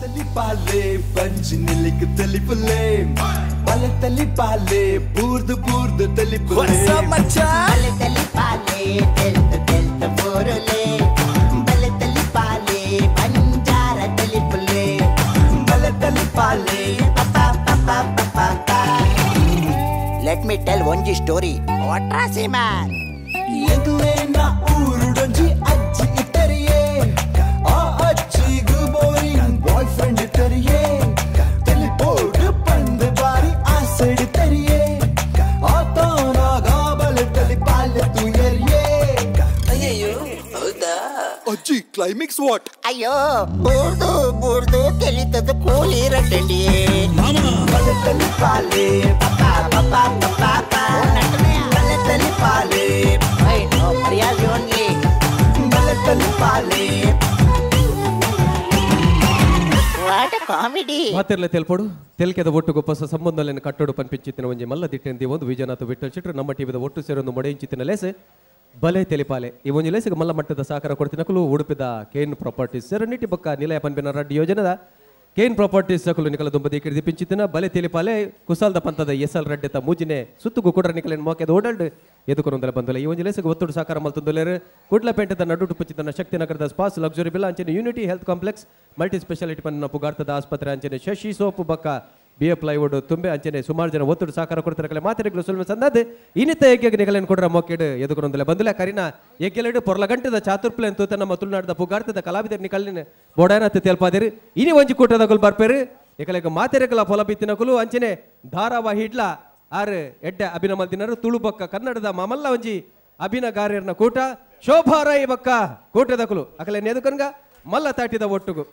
ತಲಿಪಾಲೆ ಬಂಜಿನಿಲಿಕ್ ತಲಿಪುಲೆ ಬಲೆ ತಲಿಪಾಲೆ ಬೂರ್ದು ಬೂರ್ದು ತಲಿಪುಲೆ ಬಲೆ ತಲಿಪಾಲೆ ತೆಲ್ತ ತೆಲ್ತ ಬೋರುಲೆ ಬಲೆ ತಲಿಪಾಲೆ ಬಂಜಾರ ತಲಿಪುಲೆ ಬಲೆ ತಲಿಪಾಲೆ Let me tell ಒಂಜಿ ಸ್ಟೋರಿ ಒಟ್ರಾಸಿ ಮ್ಯಾನ್ ಎಂಕ್ಲೇನ ಊರುಡೊಂಜಿ ಅಜ್ಜಿ ಇತ್ತರಿಯೇ ಆ ಅಜ್ಜಿಗು boring boy friend ಇತ್ತರಿಯೇ ತೆಲಿಪೋಡು ಪಂದು ಬಾರಿ ಆಸೆಡು ತರಿಯೇ ಆತನಾಗ ಬಲೆ ತಲಿಪಾಲೆ ತುಯರಿಯೇ ಅಯ್ಯಯ್ಯೋ ಹೌದಾ ಅಜ್ಜಿ ಕ್ಲೈಮ್ಯಾಕ್ಸ್ what ಅಯ್ಯೋ ಬೂರ್ದು ಬೂರ್ದು ತೆಲಿತದ ಕೂಲಿ ರಟ್ಟಲಿ ಬಲೆ ತಲಿಪಾಲೆ ಬಲೆ ತಲಿಪಾಲೆ ಬಲೆ ತಲಿಪಾಲೆ what comedy ಮಾತಿರ್ಲೆ ತೆಲ್ಪೋಡು ತೆಲ್ಕೆದ ಒಟ್ಟು ಗೊಪ್ಪಸ ಸಂಬಂಧಲೇನು ಕಟ್ಟೋಡು ಪನ್ಪಿಂಚಿತ್ತಿನ ಒಂಜಿ ಮಲ್ಲ ದಿಟ್ಟೆಂದಿ ಒಂದು ವಿಜಯನಾಥ ವಿಠಲ್ ಶೆಟ್ರು ನಮ್ಮ ಟಿವಿದ ಒಟ್ಟು ಸೇರೊಂದು ಮೊಡೆಯಿಂಚಿತ್ತಿನ ಲೇಸೆ ಬಲೆ ತೆಲಿಪಾಲೆ ಈ ಒಂಜಿ ಲೇಸಿಗೆ ಮಲ್ಲ ಮಟ್ಟದ ಸಹಕಾರ ಕೊಡ್ತಿನಕಲು ಉಡುಪಿದ ಕೇನ್ ಪ್ರಾಪರ್ಟೀಸ್ ಸೆರನಿಟಿ ಬೊಕ್ಕ ನಿಲಯ ಪನ್ಪಿನ ರಡ್ಡ್ ಯೋಜನೆದ ಕೇನ್ ಪ್ರಾಪರ್ಟೀಸ್ ಸಕಲು ನಿಕಲ ದುಂಬದಿ ಕಿಡಿದಿ ಪಿಂಚಿತ್ತಿನ ಬಲೆ ತೆಲಿಪಾಲೆ ಕುಸಾಲ್ದ ಪಂತದ ಎಸ್ ಎಲ್ ರಡ್ಡೆತ ಮೂಜಿನೆ ಸುತ್ತುಗು ಕುಡ್ರ ನಿಕಲೇನ್ ಮೋಕೆದ ಓಡಲ್ಡ್ ಎದುಕೊನೊಂದಲ ಬಂದಲೆ ಈ ಒಂಜಿ ಲೇಸಿಗೆ ಒತ್ತುಡು ಸಹಕಾರ ಮಲ್ತೊಂದುಲ್ಲೆರ್ ಕುಡ್ಲಪೇಟೆದ ನಡುಟು ಪುಚ್ಚಿತನ ಶಕ್ತಿನಗರದ ಸ್ಪಾಸ್ ಲಕ್ಸುರಿ ಬಿಲ್ ಅಂಚನೆ unity health complex multi speciality ಪನ್ನ ಪುಗಾರ್ತದ ಆಸ್ಪತ್ರೆ ಅಂಚನೆ ಶಶಿ ಸೋಪು ಬಕ್ಕ B A plywood ತುಂಬೆ ಅಂಚನೆ ಸುಮಾರು ಜನ ಒತ್ತುಡು ಸಹಕಾರ ಕೊಡ್ತಾರೆ ಮಾತೆರೆಗಳು ಸುಲ್ಮೆ ಸಂದಾದ ಇನ್ನಿತ ಯಜ್ಞ ನಿಗಲೇನು ಕೊಡ್ರ ಮೊಕ್ಕೆಡು ಎದುಕೊನೊಂದಲೆ ಬಂದಲೆ ಕರಿನ ಯಜ್ಞಲೆಡು ಪೊರ್ಲಗಂಟದ ಚಾತುರ್ಪ್ಲೆ ಅಂತ ನಮ್ಮ ತುಳುನಾಡದ ಪುಗಾರ್ತದ ಕಲಾವಿದರ್ ನಿಕಲಿನ ಬೋಡಾನತ್ ತೆಲ್ಪಾದಿರು ಇನಿ ಒಂಜಿ ಕೂಟದಗುಲು ಬರ್ಪೇರು ಏಕಲೇಕ ಮಾತೆರೆಗಳ ಪೊಲ ಬಿತ್ತಿನಕುಲು ಅಂಚನೆ ಧಾರಾವಾಹಿ ಇಡ್ಲ ಆರು ಎಡ್ಡೆ ಅಭಿನಮಲ್ ದಿನರು ತುಳು ಬೊಕ್ಕ ಕನ್ನಡದ ಮಾಮಲ್ಲ ಒಂಜಿ ಅಭಿನಗಾರ್ಯರ್ನ ಕೂಟ ಶೋಭಾರಾಯಿ ಬೊಕ್ಕ ಕೂಟದಕುಲು ಅಕಲೆ ನೆದುಕನ್ಗ ಮಲ್ಲ ತಾಟಿದ ಒಟ್ಟುಗು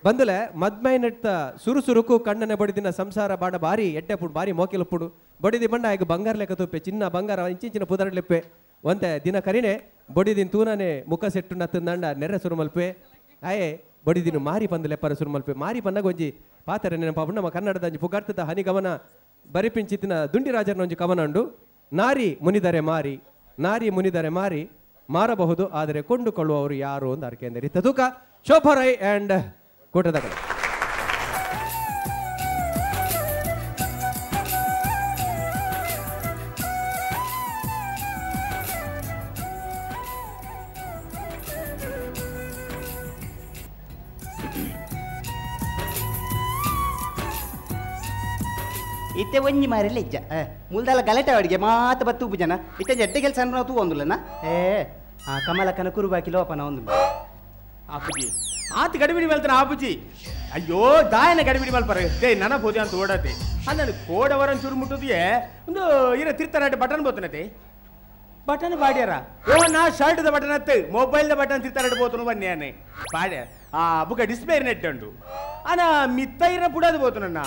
ಬಂದಲೆ ಮದ್ಮೈನಟ್ಟ ಸುರು ಸುರುಕು ಕಣ್ಣನೆ ಬಡಿದಿನ ಸಂಸಾರ ಬಾಡ ಬಾರಿ ಎಡ್ಡೆ ಪುಡು ಬಾರಿ ಮೋಕಿಲಪ್ಪುಡು ಬಡಿದಿ ಬಂಡ ಆಗ ಬಂಗಾರ ಲೆಕ್ಕ ತುಪ್ಪೆ ಚಿನ್ನ ಬಂಗಾರ ಇಂಚಿಂಚಿನ ಪುದರಡ್ಲೆಪ್ಪೆ ಒಂತೆ ದಿನ ಕರಿನೆ ಬಡಿದಿನ ತೂನನೆ ಮುಖ ಸೆಟ್ಟು ನತ್ತಂದಂಡ ನೆರೆ ಸುರುಮಲ್ಪೆ ಆಯೆ ಬಡಿದಿನ ಮಾರಿ ಪಂದು ಲೆಪ್ಪರ ಸುರುಮಲ್ಪೆ ಮಾರಿ ಪನ್ನಗ ಒಂಜಿ ಪಾತರ ನೆನಪಾಪು ನಮ್ಮ ಕನ್ನಡದ ಒಂಜಿ ಪುಗಾರ್ತದ ಹನಿಗಮನ ಬರಿಪಿಂಚಿತ್ತಿನ ದುಂಡಿರಾಜರನ ಒಂಜಿ ಕವನ ಉಂಡು ನಾರಿ ಮುನಿದರೆ ಮಾರಿ ನಾರಿ ಮುನಿದರೆ ಮಾರಿ ಮಾರಬಹುದು ಆದರೆ ಕೊಂಡುಕೊಳ್ಳುವವರು ಯಾರು ಅಂತ ಅರ್ಕೆಂದರೆ ತೂಕ ಶೋಭಾರಾಯ್ ಆ್ಯಂಡ್ ಕೂಟದ ಕಡೆ ಇತ್ತೆ ಒಂಜಿ ಮಾರಿ ಲೆಜ್ಜ ಮುಲ್ದಲ್ಲ ಗಲಾಟೆ ಅಡಿಗೆ ಮಾತು ಬತ್ತು ಉಪ್ಪು ಜನ ಇತ್ತೆ ಜಡ್ಡೆ ಕೆಲಸ ಅಂದ್ರೆ ನಾವು ತೂ ಒಂದುಲ್ಲನ ಏ ಆ ಕಮಲಕ್ಕನ ಕುರುಬಾಕಿ ಲೋಪನ ಒಂದು ಆಪುಜಿ ಆತ ಗಡಿಬಿಡಿ ಮಲ್ತಾನ ಆಪುಜಿ ಅಯ್ಯೋ ದಾಯನ ಗಡಿಬಿಡಿ ಮಲ್ಪರ they ನನ ಪೋದೆ ಅಂತ ಓಡತೆ ನನ್ನ ಕೋಡವರ ಚೂರು ಮುಟ್ಟುದಿಯೇ ಒಂದು ಇರ ತಿರ್ತಾರ ಬಟನ್ ಬೋತನತೆ ಬಟನ್ ಬಾಡ್ಯಾರ ಓ ನಾ ಶರ್ಟ್ದ ಬಟನ್ ಅತ್ತು ಮೊಬೈಲ್ದ ಬಟನ್ ತಿರ್ತಾರ ಬೋತನು ಬನ್ನಿ ಬಾಡ್ಯ ಆ ಬುಕ್ಕ ಡಿಸ್ಪ್ಲೇ ನೆಟ್ ಉಂಡು ಅನ ಮಿತ್ತ ಇರ ಬುಡದು ಬೋತನಣ್ಣ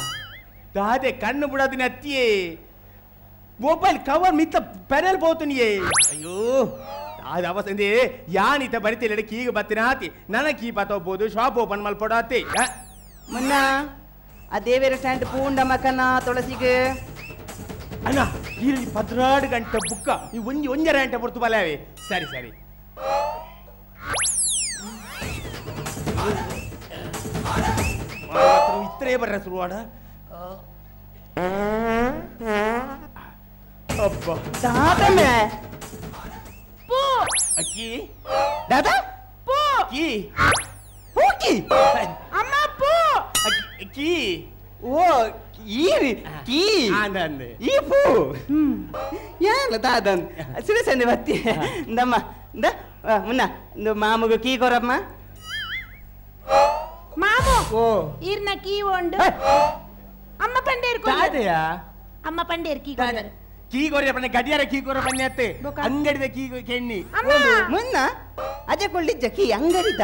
ದಾದೆ ಕಣ್ಣು ಬುಡದಿನ ಅತ್ತಿಯೇ ಮೊಬೈಲ್ ಕವರ್ ಮಿತ್ತ ಪೆನಲ್ ಬೋತನಿಯೇ ಅಯ್ಯೋ ಅದು ಅವಸ್ಥೆ ಯಾನಿತ ಬರಿತಿಲ್ಲ ಕೀಗ ಬತ್ತಿನ ಆತಿ ನನ್ನ ಕೀ ಪತೋಗ್ಬೋದು ಶಾಪ್ ಓಪನ್ ಮಲ್ಪಡಾತಿ ಮುನ್ನ ಆ ದೇವೇರ ಸ್ಟ್ಯಾಂಡ್ ಪೂಂಡ ಮಕನ ತುಳಸಿಗೆ ಅಣ್ಣ ಈ 12 ಗಂಟೆ ಬುಕ್ಕ ಈ ಒಂಜಿ ಒಂಜರ ಗಂಟೆ ಪೊರ್ತು ಬಲವೇ ಸರಿ ಸರಿ ಇತ್ತರೇ ಬರ್ರ ಸುರುವಾಡ ಅಬ್ಬಾ ದಾದಮೆ ಪೂ ಅಕ್ಕಿ ದಾದಾ ಪೂ ಕಿ ಪೂಕಿ ಅಮ್ಮ ಪೂ ಅಕ್ಕಿ ಕಿ ಓ ಈ ಕೀ ಅಂದೆ ಈ ಪೂ ಯಾಲ ದಾದನ್ ಸುರೇಶ್ ಬತ್ತಿ ದಮ್ಮ the ಮುನ್ನ ಮಾಮುಗು ಕೀ ಕೊರಮ್ಮ ಮಾಮು ಓ ಈರ್ನ ಕೀ ಉಂಡು ಅಮ್ಮ ಪಂಡೇರ್ ದಾದೆಯಾ ಅಮ್ಮ ಪಂಡೇರ್ ಕೀ ಕೊರರು ಕೀ ಕೊರಿಯ ಪಂಡೆ ಗಡಿಯಾರ ಕೀ ಕೊರ ಪಂಡೆ ಅತ್ತೆ ಅಂಗಡಿದ ಕೀ ಕೆಣ್ಣಿ ಅಮ್ಮ ಮುನ್ನ ಅದೇ ಕೊಳ್ಳಿಜ್ಜ ಕೀ ಅಂಗಡಿದ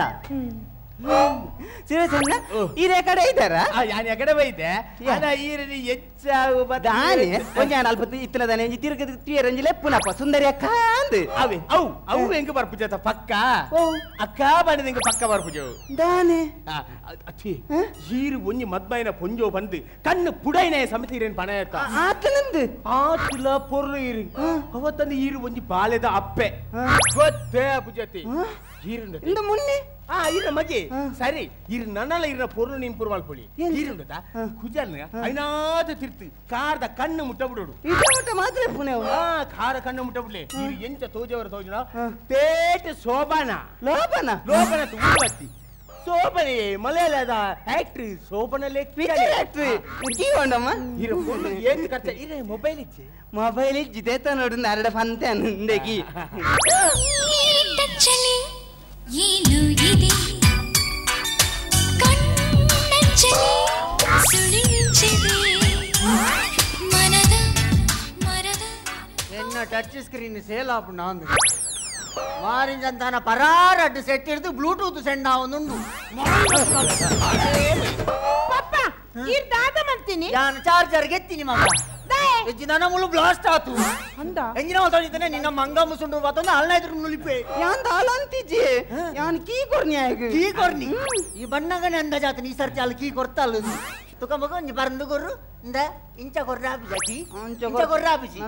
ಸುರೇಶಣ್ಣ ಈರೇ ಕಡೆ ಇದ್ದಾರಾ ಯಾನ್ ಕಡೆ ಬೈತೆ ಅನ ಈರನಿ ಹೆಚ್ಚಾಗು ದಾನೆ ಒಂಜಿ ಅಲ್ಪ ಇತ್ತನದಾನೆ ಒಂಜಿ ತಿರುಗ ತಿಯರಂಜಿ ಲೆಪ್ಪುನಪ್ಪ ಸುಂದರಿ ಅಕ್ಕ ಅಂದ್ ಅವೆ ಅವು ಅವು ಹೆಂಗ ಬರ್ಪುಜ ಪಕ್ಕ ಅಕ್ಕ ಬಂದ ಹೆಂಗ ಪಕ್ಕ ಬರ್ಪುಜ ದಾನೆ ಅಚ್ಚಿ ಈರು ಒಂಜಿ ಮದ್ಮೈನ ಪೊಂಜೋ ಬಂದು ಕಣ್ಣು ಪುಡೈನ ಸಮಿತಿ ಈರೇನ್ ಪಣ ಆತನಂದು ಆತುಲ ಪೊರ್ಲು ಈರು ಅವತ್ತಂದು ಈರು ಒಂಜಿ ಬಾಳೆದ ಅಪ್ಪೆ ಗೊತ್ತೇ ಪುಜತಿ ಈರು ಇಂದ ಮುನ್ನೆ ಆ ಇರ ಮಗೆ ಸರಿ ಇರ್ ನನ್ನಲ ಇರ ಪೊರ್ಲು ನಿಂಪುರ್ ಮಲ್ಪೊಳಿ ಇರುಂಡದ ಕುಜಲ್ನ ಐನಾದ ತಿರ್ತು ಕಾರದ ಕಣ್ಣು ಮುಟ್ಟ ಬಿಡೋಡು ಇದು ಮುಟ್ಟ ಮಾತ್ರ ಪುಣೆ ಆ ಖಾರ ಕಣ್ಣು ಮುಟ್ಟ ಬಿಡ್ಲಿ ಇರು ಎಂಚ ತೋಜವರ ತೋಜನ ತೇಟ ಶೋಭಾನ ಲೋಭನ ಲೋಭನ ತೂವತ್ತಿ ಶೋಭನೆ ಮಲಯಾಳದ ಆಕ್ಟ್ರಿ ಶೋಭನ ಆಕ್ಟ್ರಿ ಕೀ ಹೊಂಡಮ್ಮ ಇರ ಫೋನ್ ಏನ್ ಖರ್ಚ ಇರ ಮೊಬೈಲ್ ಇಜ್ಜಿ ಮೊಬೈಲ್ ಇಜ್ಜಿ ದೇತ ನೋಡು ನರಡ ಫಂತೆ ಅಂದೆಗಿ ಏನು ಇದೆ ಕಣ್ಣಂಚಲಿ ಸುಳಿಂಚಿದೆ ಮನದ ಮರದ ಎನ್ನ touch screen sale ಆಪುಂಡು ಅಂದು ಮಾರಿಂಜಂತಾನ ಪರಾರ ಅಡ್ಡು ಸೆಟ್ ಹಿಡಿದು ಬ್ಲೂಟೂತ್ ಸೆಂಡ್ ಆವೊಂದುಂಡು ಪಪ್ಪ ಈರ್ ದಾದ ಮಂತೀನಿ ಯಾನ್ ಚಾರ್ಜರ್ ಗೆತ್ತೀನಿ ಮಗ ನನ್ನ ಮುಳು ಬ್ಲಾಸ್ಟ್ ಆತು ಅಂದ ಎಂಜಿನ ಮಾತಾಡಿದ್ದಾನೆ ನಿನ್ನ ಮಂಗ ಮುಸುಂಡು ಮಾತೊಂದು ಅಲ್ನಾಯ್ತು ನುಲಿಪೆ ಯಾನ್ ದಾಲ ಅಂತಿಜ್ಜಿ ಯಾನ್ ಕೀ ಕೊರ್ನಿ ಆಯ್ತು ಕೀ ಕೊರ್ನಿ ಈ ಬಣ್ಣಗನೆ ಅಂದಾಜಾತ ಈ ಸರ್ತಿ ಅಲ್ಲಿ ಕೀ ಕೊರ್ತಾಲು ತುಕ ಮಗ ಒಂಜಿ ಬರಂದು ಕೊರ್ರು ಇಂದ ಇಂಚ ಕೊರ್ರ ಆಪಿಜ ಕೀ ಇಂಚ ಕೊರ್ರ ಆಪಿಜಿ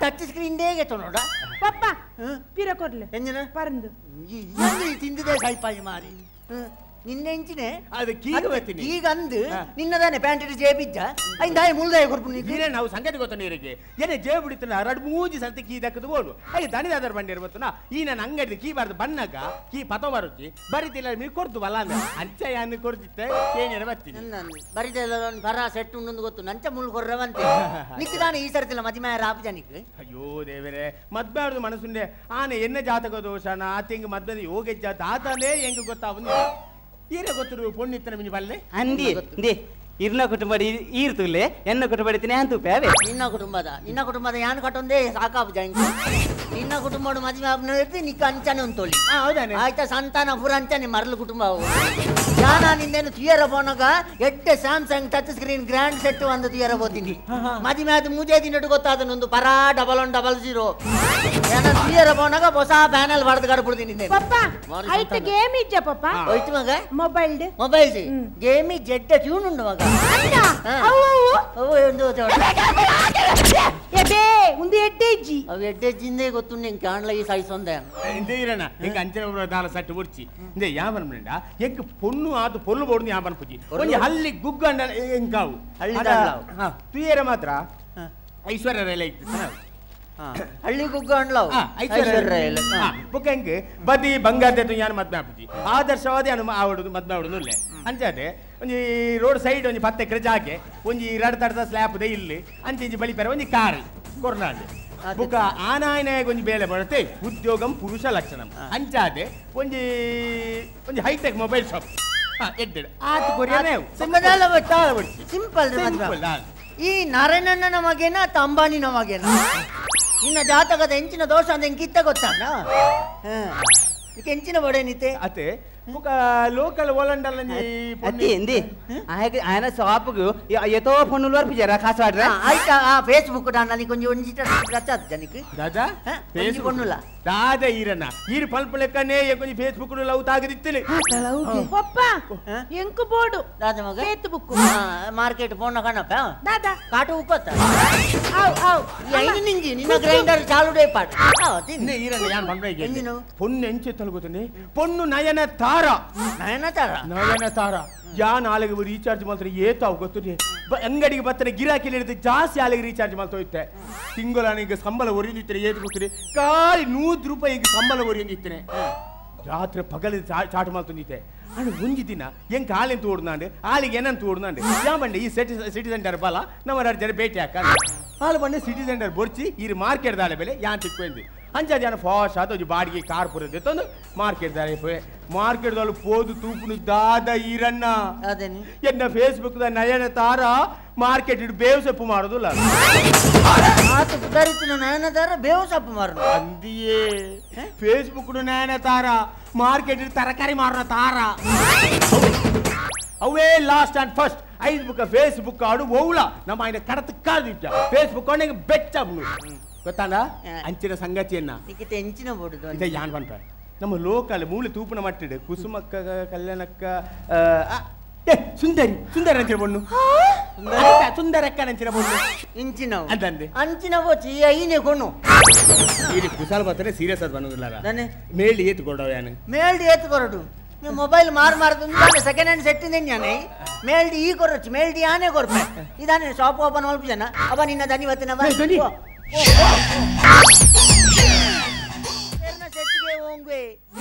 ಟಚ್ ಸ್ಕ್ರೀನ್ ದೇಗೆ ತೊನೋಡ ಪಪ್ಪ ಪಿರ ಕೊರ್ಲೆ ಎಂಜಿನ ಪರಂದು ತಿಂದಿದೆ ಸಾಯ್ಪಾಯಿ ಮಾರಿ ನಿನ್ನೆ ಇಂಚಿನೆ ಅದು ಕೀಗ ಬರ್ತೀನಿ ಈಗ ಅಂದು ನಿನ್ನದಾನೆ ಪ್ಯಾಂಟ್ ಜೇಬಿಜ್ಜ ಐಂದಾಯ ಮುಳ್ದಾಯ ಕೊರ್ಪು ನೀರೇ ನಾವು ಸಂಗತಿ ಗೊತ್ತ ನೀರಿಗೆ ಏನೇ ಜೇಬ್ ಬಿಡಿತನ ಎರಡು ಮೂಜಿ ಸರ್ತಿ ಕೀ ದಕ್ಕದು ಬೋಡು ಅಯ್ಯ ದಣಿದಾದರ ಬಂಡಿರ ಗೊತ್ತನ ಈ ನನ್ನ ಅಂಗಡಿ ಕೀ ಬಾರ್ದು ಬಣ್ಣಗ ಕೀ ಪತ ಬರುತ್ತಿ ಬರಿತಿಲ್ಲ ನೀ ಕೊಡ್ದು ಬಲ್ಲ ಅಂದ್ರೆ ಅಂಚ ಯಾನು ಕೊಡ್ತಿತ್ತೆ ಏನೇನ ಬರ್ತೀನಿ ಬರಿತಿಲ್ಲ ಬರ ಸೆಟ್ ಉಂಡು ಗೊತ್ತು ನಂಚ ಮುಳ್ಳು ಕೊರ್ರವಂತೆ ನಿಕ್ಕದಾನೆ ಈ ಸರ್ತಿಲ್ಲ ಮದಿಮಾಯ ರಾಪು ಜನಕ್ಕೆ ಅಯ್ಯೋ ದೇವರೇ ಮದ್ಬಾರ್ದು ಮನಸ್ಸುಂಡೆ ಆನೆ ಎನ್ನ ಜಾತಕ ದೋಷನ ಆತೆಂಗ್ ಮದ್ಬದ ಯೋಗೆಜ್ಜ ತಾತನೇ ಹೆಂಗ್ ಗೊತ್ತಾവുಂದು ಈರ ಗೊತ್ತಿರು ಪೊಣ್ಣಿತ್ತನ ಮಿನಿ ಬಲ್ಲೆ ಅಂದಿ ಅಂದಿ ಇರ್ನ ಕುಟುಂಬ ಈರ್ತುಲೆ ಎನ್ನ ಕುಟುಂಬ ನಾನು ತೂಪೆ ಅವೇ ನಿನ್ನ ಕುಟುಂಬದ ಯಾನ್ ಕಟ್ಟೊಂದೇ ಸಾಕಾಪು ಜಾಂಕ್ ನಿನ್ನ ಕುಟುಂಬ ಮದುವೆ ಆಪ್ನ ಇರ್ತಿ ನಿಕ್ಕ ಅಂಚನೆ ಉಂತೋಳಿ ಹೌದಾನೆ ಆಯ್ತಾ ಸಂತಾನ ಪೂರ ಅಂಚನೆ ಮರಳು ಕುಟುಂಬ ಅವು ಯಾನ ನಿಂದೇನು ತುಯರ ಪೋನಗ ಎಡ್ಡೆ Samsung touch screen grand set ಒಂದು ತುಯರ ಬೋತೀನಿ ಮದುವೆ ಆದ ಮೂಜೆ ದಿನಟ್ಟು ಗೊತ್ತಾದ ನೊಂದು ಪರಾ 1100 ಯಾನ ತುಯರ ಪೋನಗ ಹೊಸ ಪ್ಯಾನಲ್ ಬಡ್ದು ಕಡ್ಬಿಡ್ತೀನಿ ನಿಂದೇನು ಪಪ್ಪ ಐಟ್ ಗೇಮ್ ಇಜ್ಜ ಪಪ್ಪ ಹೋಯ್ತು ಮಗ mobile mobile game ಜೆಡ್ಡ tune ಉಂಡು ಮಗ ಒಂದು ಎಡ್ಡೆಜ್ಜಿ ಅವು ಎಡ್ಡೆಜ್ಜಿಂದೇ ಗೊತ್ತು ನಿಂಗೆ ಕಾಣ್ಲ ಈ ಸಾಯಿಸೊಂದೆ ಇಂದೇ ಇರಣ ಎಂಕ್ ಅಂಚನೆ ದಾಲ ಸಟ್ಟು ಬುಡ್ಚಿ ಇಂದೇ ಯಾವನ್ ಮಂಡ ಎಂಕ್ ಪೊಣ್ಣು ಆತು ಪೊಲ್ಲು ಬೋಡ್ದು ಯಾವನ್ ಪುಜಿ ಒಂಜಿ ಹಲ್ಲಿ ಗುಗ್ಗ ಅಂಡ ಎಂಕಾವು ಹಳ್ಳಿ ತುಯರ ಮಾತ್ರ ಐಶ್ವರ್ಯ ರೈಲ ಇತ್ತು ಹಳ್ಳಿ ಗುಗ್ಗ ಅಂಡ್ಲವು ಐಶ್ವರ್ಯ ಬುಕ್ಕ ಎಂಕ್ ಬದಿ ಬಂಗಾರ ಯಾನು ಮದ್ವೆ ಆಪುಜಿ ಆದರ್ಶವಾದ ಯಾನು ಆವಡುದು ಮದ್ವೆ ಆವಡುದು ಇಲ್ಲ ಅಂಚಾದೆ ಒಂಜಿ ರೋಡ್ ಸೈಡ್ ಒಂಜಿ 10 ಎಕರೆ ಜಾಗೆ ಒಂಜಿ 2 ತಡದ ಸ್ಲ್ಯಾಪ್ ದೆ ಇಲ್ಲಿ ಅಂಚೆ ಬಳಿಪೆರ ಒಂಜಿ ಕಾರ್ ಕೊರ್ನಾಂಡ್ ಬುಕ್ಕ ಆನಾಯನಾಯ ಒಂಜಿ ಬೇಲೆ ಬರುತ್ತೆ ಉದ್ಯೋಗಂ ಪುರುಷ ಲಕ್ಷಣಂ ಅಂಚಾದೆ ಒಂಜಿ ಒಂಜಿ high tech mobile shop ಎಡ್ಡೆಡ್ ಆತು ಕೊರಿಯನೇ ಸಿಂಪಲ್ ಸಿಂಪಲ್ ಈ ನಾರಾಯಣಣ್ಣನ ಮಗೇನ ಅಥವಾ ಅಂಬಾನಿನ ಮಗೇನ ನಿನ್ನ ಜಾತಕದ ಹೆಂಚಿನ ದೋಷ ಅಂತ ಎಂಕಿತ್ತ ಗೊತ್ತಾನ ಎಂಚಿನ ಬಡೇನಿತೆ ಅತೆ ಬುಕ್ಕ ಲೋಕಲ್ ಓಲಂಡಲ್ಲ ಅತ್ತಿ ಎಂದಿ ఆయన షాపుకు ఏతో ఫోన్లు వరకు జరా కాసు వాడరా ಆಯ್ತಾ ಆ ಫೇಸ್ಬುಕ್ ಡಾಂಡ ಕೊಂಚ ಒಂಜಿ ರಚಾದ ಜನಕ್ಕೆ ದಾದಾ ಫೇಸ್ಬುಕ್ ಕೊಣ್ಣುಲ ದಾದ ಈರನ್ನ ಈರು ಪಲ್ಪ ಲೆಕ್ಕನೇ కొంచెం ಫೇಸ್ಬುಕ್ ಲವ್ ತಾಗದಿತ್ತಲೆ ಪಪ್ಪ ಎಂಕು ಬೋರ್ಡು ದಾದ ಮಗ ಫೇಸ್ಬುಕ್ ಮಾರ್ಕೆಟ್ ಫೋನ್ ಕಣಪ್ಪ ದಾದಾ ಕಾಟು ಉಪ್ಪತ್ತ ಆವ್ ಆವ್ ಐನು ನಿಂಜಿ ನಿನ್ನ ಗ್ರೈಂಡರ್ ಚಾಲುಡೇ ಪಾಟ್ ತಿನ್ನೆ ಈರನ್ನ ಯಾನ್ ಬಂದ್ರೆ ಪೊಣ್ಣು ಎಂಚೆ ತಲುಗುತ್ತನೆ ಪೊಣ್ಣು ನಯನ ತಾರ ನಯನ ತಾರ ನಯನ ತಾರ ಯಾನ್ ಆಲಗೆ ರೀಚಾರ್ಜ್ ಮಾಡ್ತಾರೆ ಏತಾವು ಗೊತ್ತಿದೆ ಅಂಗಡಿಗೆ ಬರ್ತಾರೆ ಗಿರಾಕಿ ಹಿಡಿದು ಜಾಸ್ತಿ ಆಲಗೆ ರೀಚಾರ್ಜ್ ಮಾಡ್ತಾ ಹೋಯ್ತೆ ತಿಂಗಳ ಈಗ ಸಂಬಳ ಒರಿಯುತ್ತಿದ್ದಾರೆ ಏತು ಗೊತ್ತಿದೆ ಖಾಲಿ 100 ರೂಪಾಯಿ ಈಗ ಸಂಬಳ ಒರಿಯುತ್ತಿದ್ದೇನೆ ರಾತ್ರಿ ಪಗಲು ಚಾಟ್ ಮಾಡ್ತಂದಿತ್ತೆ ಅಣ್ಣ ಒಂಜಿ ದಿನ ಹೆಂಗೆ ಆಲೆನ್ ತೋಡ್ನಾಂಡೆ ಆಲಿಗೆ ಏನಂತ ತೋಡ್ನಾಂಡೆ ಯಾ ಬಂಡೆ ಈ ಸಿಟಿ ಸಿಟಿ centre ಬಲ ನಮ್ಮ ಎರಡು ಜನ ಭೇಟಿ ಹಾಕ ಹಾಲು ಬಂಡೆ ಸಿಟಿ ಸೆಂಟರ್ ಬೊರ್ಚಿ ಈ ಮಾರ್ಕೆಟ್ ದಾಳೆ ಬೆಲೆ ಯಾನ್ ತಿಕ್ಕೊಂದು ಅಂಚ ಜನ ಫಾಸ್ಟ್ ಆತ ಒಂಜಿ ಬಾಡಿಗೆ ಕಾರ್ ಪುರದೆ ತಂದು ಮಾರ್ಕೆಟ್ ದಾಳೆ ಪೋಯೆ ಮಾರ್ಕೆಟ್ ದಾಳು ಪೋದು ತೂಪುನು ದಾದ ಈರಣ್ಣ ಎನ್ನ Facebook the Nayana Tara market ಇಡು ಬೇವು ಸೊಪ್ಪು ಮಾರೋದಿಲ್ಲ ಆತ ಪುದರಿತಿನ ನಯನ ತಾರ ಬೇವು ಸೊಪ್ಪು ಮಾರೋದು ಅಂದಿಯೇ ಫೇಸ್ಬುಕ್ ನಯನ ತಾರ ಮಾರ್ಕೆಟ್ ಇಡು ತರಕಾರಿ ಮಾರೋ ತಾರ ಅವೇ last and first ಐದು ಬುಕ್ ಫೇಸ್ಬುಕ್ ಆಡು ಓವ್ಲ ನಮ್ಮ ఆయన ಕಡತ ಕಾದು ಫೇಸ್ಬುಕ್ ಆಡು ಬೆಚ್ಚ ಗೊತ್ತಾಂಡ ಅಂಚಿನ ಸಂಗತಿಯನ್ನ ಎಂಚಿನ ಬೋಡುದು ಇದೆ ಯಾನ್ ಪನ್ಪ ನಮ್ಮ ಲೋಕಲ್ ಮೂಲೆ ತೂಪುನ ಮಟ್ಟಿಡು ಕುಸುಮಕ್ಕ ಕಲ್ಯಾಣಕ್ಕ ಸುಂದರಿ ಸುಂದರ ಅಂಚಿನ ಬೊಣ್ಣು ಸುಂದರಕ್ಕ ಅಂಚಿನ ಬೊಣ್ಣು ಇಂಚಿನ ಅಂತಂದೆ ಅಂಚಿನ ಬೋಚಿ ಐನೆ ಕೊಣ್ಣು ಇಲ್ಲಿ ಕುಸಾಲ ಬರ್ತಾರೆ ಸೀರಿಯಸ್ ಅದು ಬಂದಿಲ್ಲ ಮೇಲ್ಡಿ ಏತು ಕೊಡವ ಯಾನು ಮೇಲ್ಡಿ ಏತು ಕೊರಡು ನೀವು ಮೊಬೈಲ್ ಮಾರು ಮಾರ್ದು second hand set ನೆನ್ಯಾನೆ ಮೇಲ್ಡಿ ಈ ಕೊರೊಚ್ಚು ಮೇಲ್ಡಿ ಆನೆ ಕೊರ್ಪೆ ಇದಾನೆ ಶಾಪ್ ಓಪನ್ ಮಲ್ಪ ಜನ ಅವ ನಿನ್ನ ದನಿ ಬತ್ತಿನ ಸೆಟ್ಗೆ ಹೋಂಗೆ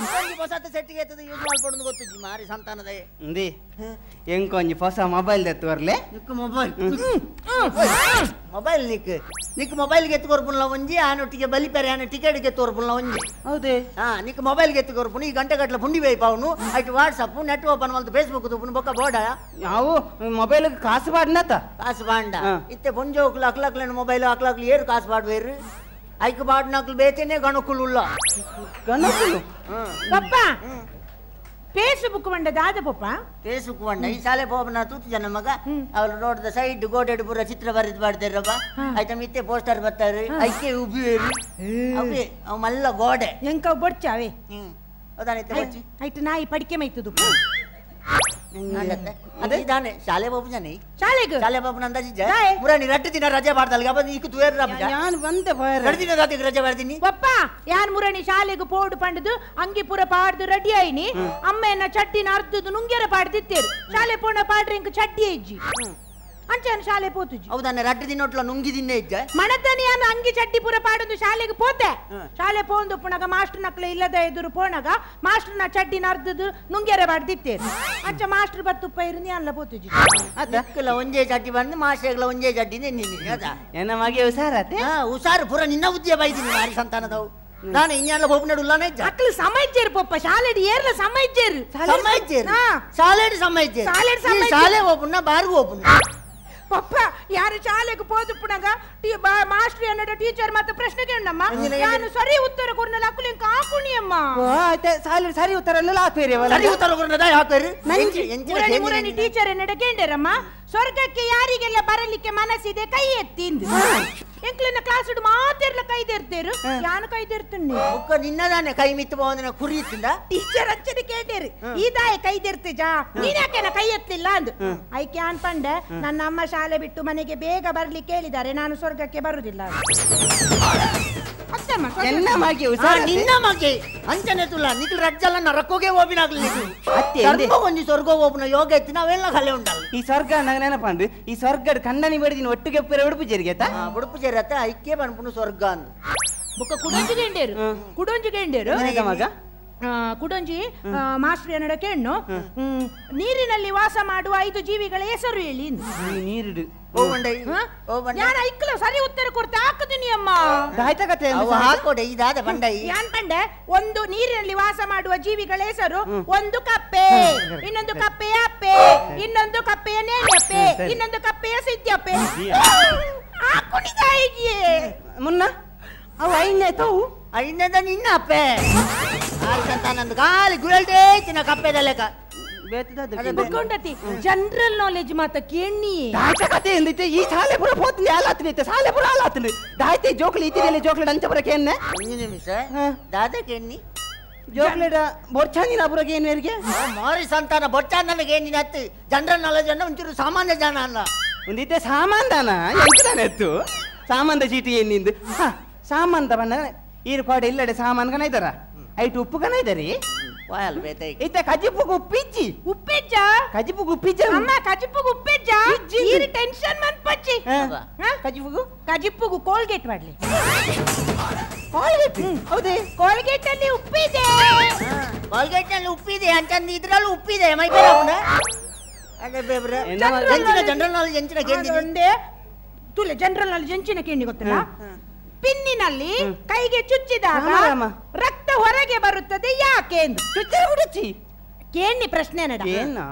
ಹೊಸತ ಸೆಟ್ಗೆ ಎತ್ತದ ಯೂಸ್ ಮಾಡ್ಕೊಂಡು ಗೊತ್ತಿಜ್ಜಿ ಮಾರಿ ಸಂತಾನದ ಇಂದಿ ಎಂಕೊಂಜಿ ಹೊಸ ಮೊಬೈಲ್ ದತ್ತು ಬರ್ಲೆ ನಿಕ್ ಮೊಬೈಲ್ ಮೊಬೈಲ್ ನಿಕ್ ನಿಕ್ ಮೊಬೈಲ್ಗೆ ಎತ್ತು ಕೊರ್ಪುನ್ಲ ಒಂಜಿ ಆನೊಟ್ಟಿಗೆ ಬಲಿಪೆರೆ ಆನ ಟಿಕೆಟ್ಗೆ ಎತ್ತು ಕೊರ್ಪುನ್ಲ ಒಂಜಿ ಹೌದೇ ಹಾ ನಿಕ್ ಮೊಬೈಲ್ಗೆ ಎತ್ತು ಕೊರ್ಪುನು ಈ ಗಂಟೆ ಗಟ್ಟಲೆ ಪುಂಡಿ ಬೇಯ್ಪಾವನು ಐಟ್ WhatsApp net open ಮಲ್ತು Facebook ತೂಪುನು ಬೊಕ್ಕ ಬೋಡ ನಾವು ಮೊಬೈಲ್ ಕಾಸು ಬಾಡ್ನತ ಕಾಸು ಬಾಂಡ ಇತ್ತೆ ಪೊಂಜೋಕ್ಲು ಅಕ್ಲಕ್ಲೇನು ಮೊಬೈಲ್ ಅಕ್ಲಕ್ಲು ಏರು ಕಾಸು ಬಾಡ್ವೇರು ಐಕ್ ಬಾಡ್ನಕ್ಲು ಬೇತೇನೆ ಗಣಕುಲು ಉಲ್ಲ ಗಣಕುಲು ಪಪ್ಪ ಫೇಸ್ಬುಕ್ ಬಂಡ ದಾದ ಪಪ್ಪ ಫೇಸ್ಬುಕ್ ಬಂಡ ಈ ಶಾಲೆ ಪೋಪನ ತೂತು ಜನ ಮಗ ಅವ್ರು ರೋಡ್ದ ಸೈಡ್ ಗೋಡೆಡ್ ಪೂರ ಚಿತ್ರ ಬರೆದು ಮಾಡ್ತಾರಪ್ಪ ಆಯ್ತಾ ಮಿತ್ತೆ ಪೋಸ್ಟರ್ ಬರ್ತಾರೆ ಐಕೆ ಉಬ್ಬಿವೇರು ಅವೇ ಅವ್ ಮಲ್ಲ ಗೋಡೆ ಎಂಕ ಬೊಡ್ಚಾವೆ ಹೌದಾನೈತೆ ಬೊಚ್ಚಿ ಆಯ್ತು ನಾಯಿ ಪಡಿಕೆ ಮೈತದು ಅದೇ ಶಾಲೆ ಬಾಬು ಜನ ಶಾಲೆಗೆ ಶಾಲೆ ಬಾಬು ನಂದಾಜಿ ಮುರಾಣಿ ರಟ್ಟು ದಿನ ರಜೆ ಮಾಡ್ದಲ್ಲ ಅಪ್ಪ ಈಗ ತುವೇರ್ ಯಾನ್ ಬಂದೆ ಎರಡು ದಿನ ರಾತ್ರಿಗೆ ರಜೆ ಮಾಡ್ತೀನಿ ಪಪ್ಪ ಯಾನ್ ಮುರಾಣಿ ಶಾಲೆಗೆ ಪೋಡು ಪಂಡದು ಅಂಗಿ ಪೂರ ಪಾಡ್ದು ರೆಡಿ ಆಯ್ನಿ ಅಮ್ಮ ಎನ್ನ ಚಡ್ಡಿನ ಅರ್ಧದು ನುಂಗ್ಯರ ಪಾಡ್ದಿತ್ತೇರು ಶಾಲೆ ಪೋಣ ಪಾಡ್ರೆ ಇಂಕ ಚಡ್ಡಿ ಇಜ್ಜಿ ಅಂಚಾನ ಶಾಲೆ ಪೋತುಜಿ ಹೌದಾನೆ ರಟ್ಟು ದಿನ ಒಟ್ಲ ನುಂಗಿ ದಿನ ಇಜ್ಜ ಮಣತನಿ ಯಾನು ಅಂಗಿ ಚಡ್ಡಿ ಪೂರ ಪಾಡೊಂದು ಶಾಲೆಗೆ ಪೋತೆ ಶಾಲೆ ಪೋಂದು ಪುಣಗ ಮಾಸ್ಟರ್ ನಕ್ಲೆ ಇಲ್ಲದ ಎದುರು ಪೋಣಗ ಮಾಸ್ಟರ್ನ ಚಡ್ಡಿನ ಅರ್ಧದು ನುಂಗ್ಯರ ಪಾಡ್ದಿತ್ತೇರು ಅಂಚ ಮಾಸ್ಟರ್ ಬತ್ತುಪ್ಪ ಇருந்து ಅಲ್ಲ ಪೋತುಜಿ ಅದಕ್ಕೆಲ್ಲ ಒಂಜೇ ಚಡ್ಡಿ ಬಂದು ಮಾಸ್ಟರ್ಗಳ ಒಂಜೇ ಚಡ್ಡಿ ನಿನ್ನೆ ಅದ ಎನ್ನ ಮಗೆ ಹುಷಾರತೆ ಹಾ ಹುಷಾರು ಪೂರ ನಿನ್ನ ಬುದ್ಧಿಯ ಬೈದಿನಿ ಮಾರಿ ಸಂತಾನದವು ನಾನು ಇನ್ಯಾಲ ಹೋಗ್ನಡುಲ್ಲಾನೆ ಅಕ್ಲು ಸಮಯ್ಜೇರು ಪಪ್ಪ ಶಾಲೆಡ್ ಏರ್ಲ ಸಮಯ್ಜೇರು ಸಮಯ್ಜೇರು ಶಾಲೆಡ್ ಸಮಯ್ಜೇರು ಶಾಲೆಡ್ ಸಮಯ್ಜೇರು ಶಾಲೆ ಓಪುನ ಬಾರ್ಗು ಓಪುನ ಪಪ್ಪ ಯಾರು ಶಾಲೆಗೆ ಪೋದುಪ್ಪುನಗ ಮಾಸ್ಟರ್ ಅನ್ನಡ ಟೀಚರ್ ಮತ್ತೆ ಪ್ರಶ್ನೆ ಕೇಳಮ್ಮ ನಾನು ಸರಿ ಉತ್ತರ ಕೊರ್ನಲ್ಲ ಅಕ್ಕಲು ಇಂಕ ಹಾಕುಣಿಯಮ್ಮ ಸಾಲೆ ಸರಿ ಉತ್ತರ ಅನ್ನಲ್ಲ ಹಾಕ್ಬೇರಿ ಸರಿ ಉತ್ತರ ಕೊರ್ನದ ಹಾಕ್ಬೇರಿ ಮುರಣಿ ಮುರಣಿ ಟೀಚರ್ ಎನ್ನಡ ಕೇಂಡರಮ್ಮ ಸ್ವರ್ಗಕ್ಕೆ ಯಾರಿಗೆಲ್ಲ ಬರಲಿಕ್ಕೆ ಮನಸ್ಸಿದೆ ಕೈ ಎತ್ತಿಂದು ಎಂಕ್ಲನ್ನ ಕ್ಲಾಸ್ ಮಾತಿರ್ಲ ಕೈದಿರ್ತೇರು ಯಾನು ಕೈದಿರ್ತೀನಿ ಒಕ್ಕ ನಿನ್ನದಾನೆ ಕೈ ಮಿತ್ತು ಬಾವಂದಿನ ಕುರಿ ಇತ್ತಿಂದ ಟೀಚರ್ ಅಚ್ಚರಿ ಕೇಟೇರು ಈದಾಯ ಕೈದಿರ್ತಿಜಾ ನೀನ್ ಯಾಕೆನ ಕೈ ಎತ್ತಲಿಲ್ಲ ಅಂದು ಐಕೆ ಅನ್ಪಂಡೆ ನನ್ನ ಅಮ್ಮ ಶಾಲೆ ಬಿಟ್ಟು ಮನೆಗೆ ಬೇಗ ಬರ್ಲಿಕ್ಕೆ ಹೇಳಿದ್ದಾರೆ ನಾನು ಸ್ವರ್ಗಕ್ಕೆ ಬರುದಿಲ್ಲ ನಿನ್ನ ಮಗೆ ಅಂಚನೆ ತುಲ್ಲ ನಿಖಿಲ್ ರಜ್ಜಲ್ಲ ನರಕೋಗೆ ಓಬಿನಾಗ್ಲಿ ಒಂಜಿ ಸ್ವರ್ಗ ಓಪನ ಯೋಗ ಎತ್ತಿ ನಾವೆಲ್ಲ ಕಲೆ ಉಂಟಲ್ಲ ಈ ಸ್ವರ್ಗ ನಂಗೆ ನೆನಪಂದು ಈ ಸ್ವರ್ಗದ ಕಣ್ಣನಿ ಬಡಿದಿನ ಒಟ್ಟಿಗೆ ಉಡುಪು ಜೇರಿಗೆ ಉಡುಪು ಜೇರತ್ತ ಐಕ್ಯ ಪನ್ಪುನು ಸ್ವರ್ಗ ಅಂದು ಬೊಕ್ಕ ಕುಡೊಂಜಿ ಗೆಂಡೇರು ಕುಡೊಂಜಿ ಗೆಂಡೇರು ಮಗ ಕುಡೊಂಜಿ ಮಾಸ್ಟರ್ ಎನ್ನಡಕ್ಕೆ ಹೆಣ್ಣು ನೀರಿನಲ್ಲಿ ವಾಸ ಮಾಡುವ 5 ಜೀವಿಗಳ ಹೆಸರು ಹೇಳಿ ನೀರು ಯಾನ್ ಐಕ್ಲ ಸರಿ ಉತ್ತರ ಕೊಡ್ತಾ ಹಾಕುದೀನಿ ಅಮ್ಮ ಹಾಕೋಡೆ ಇದಾದ ಬಂಡೈ ಯಾನ್ ಪಂಡೆ ಒಂದು ನೀರಿನಲ್ಲಿ ವಾಸ ಮಾಡುವ ಜೀವಿಗಳ ಹೆಸರು ಒಂದು ಕಪ್ಪೆ ಇನ್ನೊಂದು ಕಪ್ಪೆಯ ಅಪ್ಪೆ ಇನ್ನೊಂದು ಕಪ್ಪೆಯ ನೇಣಪ್ಪೆ ಇನ್ನೊಂದು ಕಪ್ಪೆಯ ಸಿದ್ಯಪ್ಪೆ ಹಾಕುಣಿದಾಯಿಗೆ ಮುನ್ನ ಅವು ಐನೇ ತಾವು ಐನೇದ ನಿನ್ನ ಅಪ್ಪೆ ನಂದು ಗಾಲಿ ಗುಳಲ್ದೇ ತಿನ್ನ ಕಪ್ಪೆದ ಲೆಕ್ಕ ಜನರಲ್ ನಾಲೆಜ್ ಮಾತ ಕೇಣಿ ಕತೆ ಎಂದಿತ್ತೆ ಈ ಶಾಲೆ ಪೂರ ಪೋತಿನಿ ಆಲಾತಿನಿ ಶಾಲೆ ಪೂರ ಆಲಾತಿನಿ ದಾಯ್ತೆ ಜೋಕ್ಲಿ ಇತ್ತಿದೆ ಜೋಕ್ಲಿ ಅಂಚ ಪೂರ ಕೇನ್ನೆ ಒಂದು ನಿಮಿಷ ದಾದ ಕೇಣಿ ಜೋಕ್ಲೇಡ ಬೊರ್ಚಾಂದಿನ ಪೂರ ಕೇನ್ವೇರಿಗೆ ಮಾರಿ ಸಂತಾನ ಬೊರ್ಚಾಂದನಿಗೆ ಏನಿನ ಹತ್ತು ಜನರಲ್ ನಾಲೆಜ್ ಅನ್ನ ಒಂಚೂರು ಸಾಮಾನ್ಯ ಜನ ಅಲ್ಲ ಒಂದಿತ್ತೆ ಸಾಮಾನ್ದಾನ ಎಂಕದಾನ ಎತ್ತು ಸಾಮಾನ್ದ ಚೀಟಿ ಏನಿಂದು ಹಾ ಸಾಮಾನ್ದ ಬಣ್ಣ ಈರು ಕೋಡೆ ಇಲ್ಲಡೆ ಸಾಮಾನ್ ಕಣ ಇದ್ದಾರ ಐಟು ಉಪ್ಪು ಕಣ ಇದ್ದಾರಿ ಇತ್ತ ಕಜಿಪುಗು ಉಪ್ಪಿಜ್ಜಿ ಉಪ್ಪಿಜ್ಜ ಕಜಿಪುಗು ಉಪ್ಪಿಜ್ಜ ಅಮ್ಮ ಕಜಿಪುಗು ಉಪ್ಪಿಜ್ಜ ಈರು ಟೆನ್ಷನ್ ಮನ್ಪಚ್ಚಿ ಕಜಿಪುಗು ಕಜಿಪುಗು ಕೋಲ್ಗೇಟ್ ಮಾಡ್ಲಿ ಕೋಲ್ಗೇಟ್ ಹೌದೇ ಕೋಲ್ಗೇಟ್ ಅಲ್ಲಿ ಉಪ್ಪಿದೆ ಕೋಲ್ಗೇಟ್ ನಲ್ಲಿ ಉಪ್ಪಿದೆ ಅಂತಂದು ಇದ್ರಲ್ಲೂ ಉಪ್ಪಿದೆ ಮೈ ಅದೇ ಬೇಬ್ರೆ ಜನರಲ್ ನಾಲೆಜ್ ಎಂಚಿನ ಕೇಂದ್ರ ಒಂದೇ ತುಲೆ ಜನರಲ್ ನಾಲೆಜ್ ಎಂಚಿನ ಕೇಂದ್ರ ಗೊತ್ತಿಲ್ಲ ಪಿನ್ನಿನಲ್ಲಿ ಕೈಗೆ ಚುಚ್ಚಿದಾಗ ರಕ್ತ ಹೊರಗೆ ಬರುತ್ತದೆ ಯಾಕೆ ಎಂದು ಚುಚ್ಚಿ ಕೇಳಿ ಪ್ರಶ್ನೆ ನಡ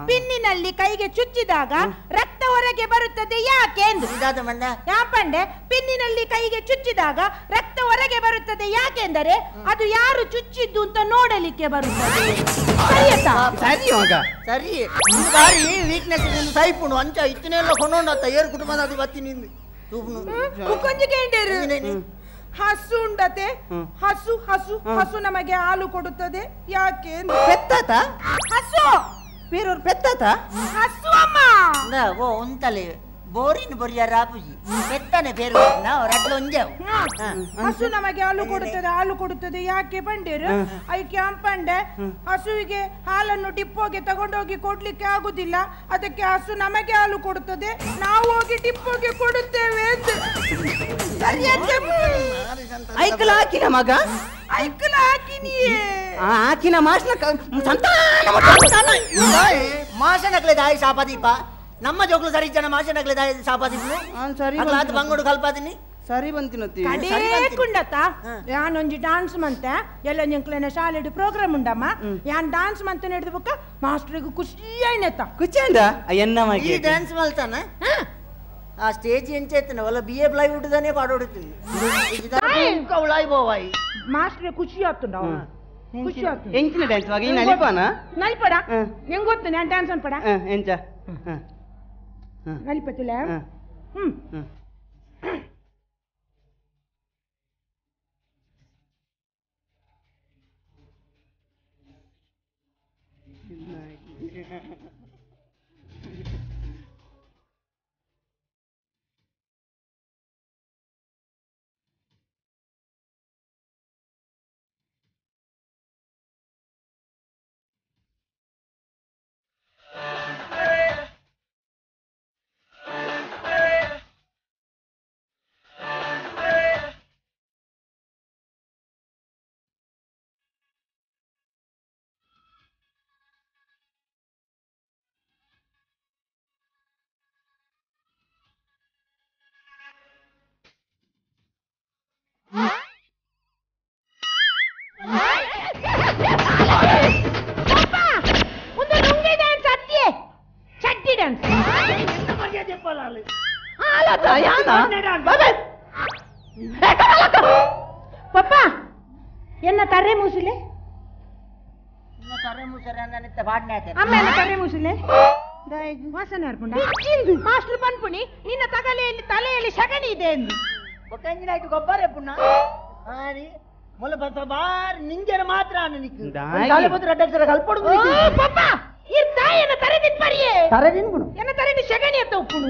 ಪಿನ್ನಿನಲ್ಲಿ ಕೈಗೆ ಚುಚ್ಚಿದಾಗ ರಕ್ತ ಹೊರಗೆ ಬರುತ್ತದೆ ಯಾಕೆ ಎಂದು ಯಾಪಂಡೆ ಪಿನ್ನಿನಲ್ಲಿ ಕೈಗೆ ಚುಚ್ಚಿದಾಗ ರಕ್ತ ಹೊರಗೆ ಬರುತ್ತದೆ ಯಾಕೆಂದರೆ ಅದು ಯಾರು ಚುಚ್ಚಿದ್ದು ಅಂತ ನೋಡಲಿಕ್ಕೆ ಬರುತ್ತದೆ. ಸರಿ ಮಗ ಸರಿ ಬಾರಿ ವೀಕ್ನೆಸ್ ಸೈಪುಣು ಅಂಚ ಇತ್ತನೆಲ್ಲ ಕೊಂಡೊಂಡತ್ತ ಏರು ಕುಟುಂಬದ ಅದು ಬತ್ತಿ ನಿಂದು ಹಸು ಉಂಡತೆ ಹಸು ಹಸು ಹಸು ನಮಗೆ ಹಾಲು ಕೊಡುತ್ತದೆ ಯಾಕೆ? ಪೆತ್ತಾತ ಹಸು ಬೇರೆಯವ್ರು ಪೆತ್ತಾತ ಹಸು ಅಮ್ಮ ಓ ಉಂತಲೆ ಬೋರಿನ ಬೊರಿಯ ರಾಪುಜಿ ಪೆತ್ತನೆ ಪೇರು ನಾವು ರಡ್ಲು ಒಂಜೆವು. ಹಸು ನಮಗೆ ಹಾಲು ಕೊಡುತ್ತದೆ ಹಾಲು ಕೊಡುತ್ತದೆ ಯಾಕೆ ಪಂಡೇರು? ಐಕೆ ಅಂಪಂಡೆ ಹಸುವಿಗೆ ಹಾಲನ್ನು ಡಿಪ್ಪೋಗೆ ತಗೊಂಡೋಗಿ ಕೊಡ್ಲಿಕ್ಕೆ ಆಗುದಿಲ್ಲ, ಅದಕ್ಕೆ ಹಸು ನಮಗೆ ಹಾಲು ಕೊಡುತ್ತದೆ, ನಾವು ಹೋಗಿ ಡಿಪ್ಪೋಗೆ ಕೊಡುತ್ತೇವೆ ಅಂತ. ಐಕಲ ಹಾಕಿನ ಮಗ, ಐಕಲ ಹಾಕಿನಿಯೇ ಹಾಕಿನ ಮಾಸ್ನ ಸಂತಾನ ಮಾಸನಕ್ಲೆ ದಾಯಿ ಶಾಪದೀಪ ನಮ್ಮ ಜೋಗ್ಲು ಸರಿ ಜನ ಮಾಸನಕ್ಲೆ ದಾಯಿ ಶಾಪದೀಪ ಸರಿ ಅದು ಬಂಗೋಡು ಕಲ್ಪಾದಿನಿ ಸರಿ ಬಂತಿನತ್ತಿ ಕಡೇಕುಂಡತ್ತ. ಯಾನೊಂಜಿ ಡಾನ್ಸ್ ಮಂತೆ ಎಲ್ಲ ನಿಂಕ್ಲೆನ ಶಾಲೆಡು ಪ್ರೋಗ್ರಾಮ್ ಉಂಡಮ್ಮ, ಯಾನ್ ಡಾನ್ಸ್ ಮಂತ ಹಿಡಿದು ಬುಕ್ಕ ಮಾಸ್ಟರ್ಗೆ ಖುಷಿ ಆಯ್ನತ್ತ. ಖುಷಿ ಅಂದ ಎನ್ನ ಈ ಡ್ಯಾನ್ಸ್ ಮಲ್ತಾನ ಆ ಸ್ಟೇಜ್ ಎಂಚೈತನ ಒಲ್ಲ ಬಿ ಎ ಪ್ಲೈವುಡ್ ದಾನೆ ಪಾಡೋಡುತ್ತೀನಿ ಉಳಾಯಿ ಬೋವಾಯಿ ಮಾಸ್ಟರ್ ಖುಷಿ ಆತುಂಡ ಖುಷಿ ಆತು. ಎಂಚಿನ ಡ್ಯಾನ್ಸ್ ವಾಗ ಈ ನಲಿಪಾನ ನಲಿಪಡ ಹೆಂಗ್ ಗೊತ್ತು ನಾನು ಡ್ಯಾನ್ಸ್ ಅನ್ಪಡ ಎಂಚ ನಲಿಪತಿಲ್ಲ. ಹ್ಮ್ ಪಪ್ಪ ಎನ್ನ ತರೆ ಮೂಸಿಲೆ ಅಮ್ಮ ಎನ್ನ ತರೆ ಮೂಸಿಲೆ ವಾಸನೆ ಅರ್ಪುಂಡ ಮಾಸ್ಟರ್ ಪನ್ಪುಣಿ ನಿನ್ನ ತಗಲೆಯಲ್ಲಿ ತಲೆಯಲ್ಲಿ ಸಗಣಿ ಇದೆ ಎಂದು ಗೊಬ್ಬರ ಮುಲ್ಲ ಬಾರ್ ನಿಂಜನ ಮಾತ್ರ ಕಲ್ಪಡು ಪಪ್ಪ ಎನ್ನ ತರೆ ತಿನ್ಪರಿಯೇ ತರೆ ತಿನ್ಪುಣು ಎನ್ನ ತರೆ ಸಗಣಿ ಅತ್ತ ಉಪ್ಪುಣು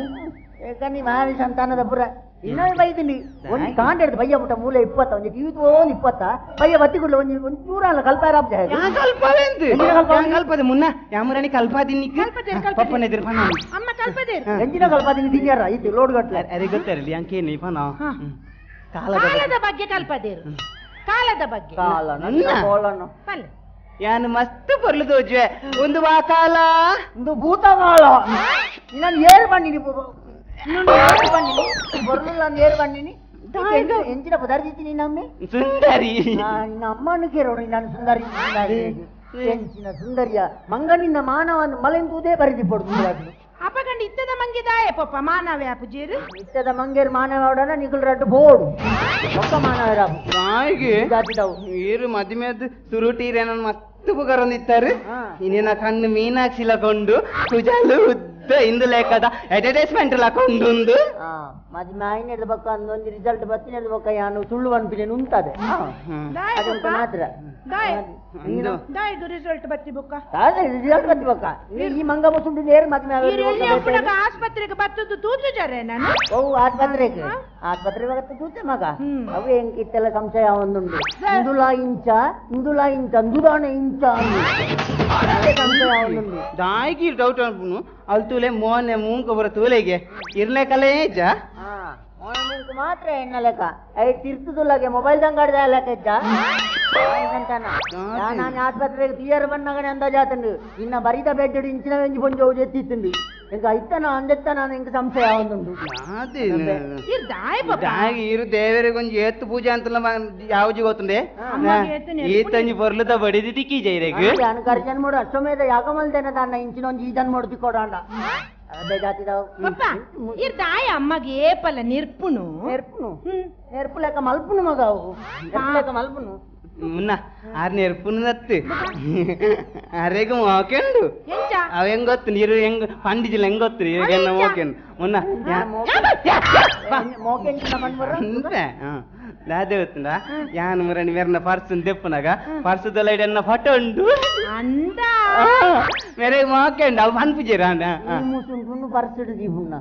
ಏಕನಿ ಮಾರಿ ಸಂತಾನದ ಪುರ ಇನ್ನೊಂದು ಬೈದಿನಿ ಒಂದು ಕಾಂಡ ಹಿಡ್ದು ಬಯ್ಯ ಮುಟ್ಟ ಮೂಲೆ ಇಪ್ಪತ್ತ ಒಂದು ಟಿವಿ ಒಂದು ಇಪ್ಪತ್ತ ಬಯ್ಯ ಬತ್ತಿ ಗುಡ್ಲ ಒಂದು ಒಂದು ನೂರ ಕಲ್ಪಾರ ಕಲ್ಪದೆ ಮುನ್ನ ಯಾಮುರಾಣಿ ಕಲ್ಪಾದಿನಿ ಪಪ್ಪನ ಎದುರು ಪನ ಅಮ್ಮ ಕಲ್ಪದೆ ಎಂಜಿನ ಕಲ್ಪಾದಿನಿ ತಿನ್ಯಾರ ಇತ್ತು ಲೋಡ್ ಗಟ್ಲೆ ಅರೆ ಗೊತ್ತಾರಲಿ ಅಂಕೇನಿ ಪನ ಕಾಲದ ಬಗ್ಗೆ ಕಲ್ಪದೇರು ಕಾಲದ ಬಗ್ಗೆ ಕಾಲ ಯಾನು ಮಸ್ತ್ ಪೊರ್ಲು ತೋಜುವೆ ಒಂದು ವಾ ಕಾಲ ಒಂದು ಭೂತಕಾಲ ನಾನು ಏರು ಬನ್ನಿನಿ ಬೊರ್ಲು ಏರು ಬನ್ನಿನಿ ಎಂಚಿನ ಪದಾರ್ಥಿನಿ ನಮ್ಮೆ ಸುಂದರಿ ನಿನ್ನ ಅಮ್ಮನು ಕೇರೋಡು ನಾನು ಸುಂದರಿ ಸುಂದರಿ ಎಂಚಿನ ಸುಂದರಿಯ ಮಂಗನಿಂದ ಮಾನವನ ಮಲೆಂತೂದೇ ಬರೆದಿಪ್ಪಡು ಅಪಗಂಡ ಇತ್ತದ ಮಂಗಿದಾಯ ಪಪ್ಪ ಮಾನವ ಅಪುಜೀರು ಇತ್ತದ ಮಂಗೇರ್ ಮಾನವ ನಿಕುಲ್ ರಡ್ಡು ಬೋಡು ಒಕ್ಕ ಮಾನವರಾಬು ನಾಯಿಗೆ ಏರು ಮದುವೆದು ಸುರುಟೀರೇನ ಮಸ್ತ್ ಪುಗರೊಂದಿತ್ತಾರೆ ಇನ್ನೇನ ಕಣ್ಣು ಮೀನಾಕ್ಷಿ ಲಕೊಂಡು ಕುಜಾಲು ಉದ್ದ ಇಂದು ಲೇಖದ ಅಡ್ವರ್ಟೈಸ್ಮೆಂಟ್ ಲಕೊಂಡು ಮದುವೆ ಆಯ್ನೆಡ್ದು ಬಕ್ಕ ಒಂದೊಂದು ರಿಸಲ್ಟ್ ಬತ್ತಿನೆಡ್ದು ಬಕ್ಕ ಯಾನು ಸುಳ್ಳು ಅನ್ಪಿಲೆ ನುಂತದೆ ಅದಂತ ಮಾತ್ರ ದಾಯ್ದು ರಿಸಲ್ಟ್ ಬತ್ತಿ ಬೊಕ್ಕ ರಿಸಲ್ಟ್ ಬತ್ತಿ ಬೊಕ್ಕ ಈ ಮಂಗ ಮುಸುಂಡು ನೇರು ಮದುವೆ ಆಸ್ಪತ್ರೆಗೆ ಬತ್ತದ್ದು ತೂತು ಜರೆ ನಾನು ಓ ಆಸ್ಪತ್ರೆಗೆ ಆಸ್ಪತ್ರೆ ಬತ್ತ ತೂತೆ ಮಗ ಅವು ಹೆಂಗಿತ್ತೆಲ್ಲ ಸಂಶಯ ಒಂದುಂಡು ಇಂದುಲಾ ಇಂಚ ಇಂದುಲಾ ಇಂಚ ಅಂದುದಾನೆ ಇಂಚ ಸಂಶಯ ಒಂದುಂಡು ದಾಯಿಗೆ ಡೌಟ್ ಅನ್ಪುನು ಅಲ್ಲಿ ತೂಲೆ ಮೋನೆ ಮೂಂಕ ಬರ ತೂಲೆಗೆ ಇರ್ಲೆ ಕಲೆ ಜ ಮೋನೆ ಮೂಂಕು ಮಾತ್ರ ಎಣ್ಣ ಲೆಕ್ಕ I ತಿರ್ತುದುಲ್ಲಾಗೆ ಮೊಬೈಲ್ ದಂಗಾಡ್ದ ಲೆಕ್ಕ ಇದ್ದ ನಾನು ಆಸ್ಪತ್ರೆಗೆ ತೀಯರ್ ಬಣ್ಣಗನೆ ಅಂದಾಜಾತಂಡು ಇನ್ನ ಬರಿದ ಬೆಡ್ ಇಂಚಿನ ವೆಂಜಿ ಪೊಂಜ ಎತ್ತಿತ್ತುಂಡು ಇಂಕ ಇತ್ತನ ಅಂದೆತ್ತನ ಇಂಕ ಸಂಶಯ ಒಂದುಂಡು ಇರು ದೇವರಿಗೆ ಒಂಜಿ ಏತ್ತು ಪೂಜೆ ಅಂತಲ್ಲ ಯಾವಜಿ ಗೊತ್ತುಂಡೆ ಈತಂಜಿ ಬೊರ್ಲುದ ಬಡಿದಿ ತಿಕ್ಕಿ ಜೈರೆಗ್ ನಾನು ಕರ್ಜನ್ ಮೂಡು ಅಶ್ವಮೇಧ ಯಾಕಮಲ್ದೇನ ದಾನ್ನ ಇಂಚಿನ ಒಂಜಿ ಈ ಜನ್ ಮೂಡು ತಿಕ್ಕೊಡಾಂಡ ಅದೇ ಜಾತಿದವು ಪಪ್ಪ ಇರ್ದಾಯ ಅಮ್ಮಗೆ ಏಪಲ ನಿರ್ಪುನು ನೆರ್ಪುನು ನೆರ್ಪು ಲೆಕ್ಕ ಮಲ್ಪುನು ಮಗ ಅವು ನೆರ್ಪು ಲೆಕ್ಕ ಮಲ್ಪುನು ಮುನ್ನ ಆರ್ ನೆರ್ಪುನದತ್ತು ಅರೆಗ್ ಮೋಕೆಂಡು ಅವ ಹೆಂಗ್ ಗೊತ್ತು ನೀರು ಹೆಂಗ್ ಪಂಡಿಜಿಲ್ಲ ಹೆಂಗ್ ಗೊತ್ತು ನೀರಿಗೆಲ್ಲ ಮೋಕೆಂಡು ಮುನ್ನ ದಾದೆ ಗೊತ್ತುಂಡ ಯಾನ್ ಮುರಣಿ ಮೆರ್ನ ಪರ್ಸನ್ ದೆಪ್ಪುನಾಗ ಪರ್ಸದಲ್ಲ ಇಡನ್ನ ಫೋಟೋ ಉಂಡು ಅಂದ ಮೇರೆ ಮಾಕೆಂಡ ಅವು ಪನ್ಪುಜೆರ ಅಂದ ಮುಸುಂಟುಂಡು ಪರ್ಸುಡು ದೀಪುಣ್ಣ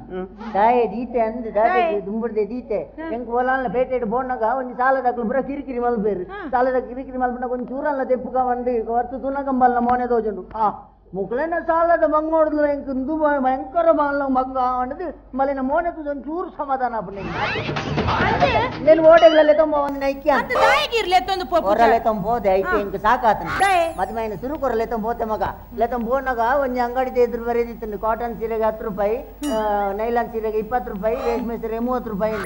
ದಾಯೆ ದೀತೆ ಅಂದ್ ದಾದೆ ದುಂಬುಡ್ದೆ ದೀತೆ ಎಂಕ್ ಓಲಾನ್ಲ ಪೇಟೆಡ್ ಬೋನಾಗ ಒಂಜಿ ಸಾಲದಕ್ಲು ಪೂರ ಕಿರಿಕಿರಿ ಮಲ್ಪೇರು ಸಾಲದ ಕಿರಿಕಿರಿ ಮಲ್ಪುನಾಗ ಒಂಜಿ ಚೂರಲ್ಲ ತೆಪ್ಪುಕ ಬಂದು ವರ್ತು ತುನಕಂಬಲ್ನ ಮೋನೆ ತೋಜುಂಡು ಆ ಮುಕ್ಲೆನ ಸಾಲದ ಬಂಗೋಡ್ಲು ಎಂಕ್ ಇಂದು ಭಯಂಕರ ಬಾಲ ಬಂಗ ಅಂಡದು ಮಲಿನ ಮೋನೆ ತೂಜೊಂದು ಚೂರು ಸಮಾಧಾನ ಆಪುಂಡು నేను ఓటెగ్లలే తొంబ ಒಂದು ನೈಕ್ಯ ಅಂತ ದಾಯಗಿರ್ಲೆ ತೊಂದು ಪೋಪು ಹೊರಲೆ ತೊಂಬೋದೆ ಐತೆ ಇಂಕ ಸಾಕಾತನ ಮದ್ಮೈನ ಸುರು ಕೊರಲೆ ತೊಂಬೋತೆ ಮಗ ಲೆ ತೊಂಬೋನಾಗ ಒಂಜಿ ಅಂಗಡಿ ಎದುರು ಬರೇದಿತ್ತು ಕಾಟನ್ ಸೀರೆಗೆ 10 ರೂಪಾಯಿ, ನೈಲಾನ್ ಸೀರೆಗೆ 20 ರೂಪಾಯಿ, ರೇಷ್ಮೆ ಸೀರೆಗೆ 30 ರೂಪಾಯಿ.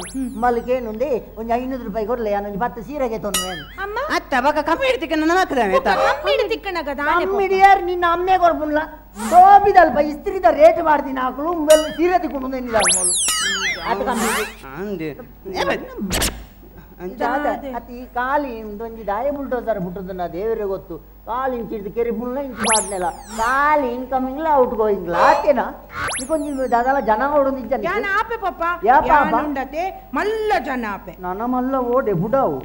ಮಲ್ಲಿಕೇನುಂದಿ ಒಂಜಿ 500 ರೂಪಾಯಿ ಕೊಡ್ಲೆ ಒಂಜಿ 10 ಸೀರೆಗೆ ತೊಂದ್ರೆ ಅಮ್ಮ ಅತ್ತ ಬಕ ಕಮ್ಮಿ ಇಡ್ತಿಕ್ಕ ನನ್ನ ಹಾಕದಾನೆ ಕಮ್ಮಿ ಇಡ್ತಿಕ್ಕನಗ ದಾನೆ ಕಮ್ಮಿ ಹಿಡಿಯಾರ್ ನಿನ್ನ ಅಮ್ಮೆ ಕೊರ್ಪುನ್ಲ ಟೋಬಿದಲ್ಪ ಇಸ್ತ್ರಿದ ರೇಟ್ ಮಾಡ್ತೀನಿ ಹಾಕಲು ಸೀರೆ ತಿಕ್ಕೊಂಡು ಎನ್ನಿದಾಳು ಅದು ಕಮ್ಮಿ ಅಂದೆ ಅತಿ ಕಾಲಿ ಒಂಜಿ ದಾಯ ಬುಲ್ಡೋಸರ್ ಬಿಟ್ಟದನ್ನ ದೇವರೇ ಗೊತ್ತು. ಕಾಲು ಇಂಚ್ ಹಿಡಿದು ಕೆರಿ ಬುಲ್ನ ಇಂಚು ಮಾಡ್ನೆಲ್ಲ ಕಾಲಿ ಇನ್ಕಮಿಂಗ್ಲ ಔಟ್ ಗೋಯಿಂಗ್ಲ ಆತೇನಾ ನಿಕೊಂಜಿ ದಾದಾಲ ಜನ ಓಡೊಂದು ಇಜ್ಜ ಯಾನ ಆಪೆ ಪಪ್ಪ ಯಾ ಪಾಪ ಉಂಡತೆ ಮಲ್ಲ ಜನ ಆಪೆ ನನ್ನ ಮಲ್ಲ ಓಡೆ ಬುಡಾವು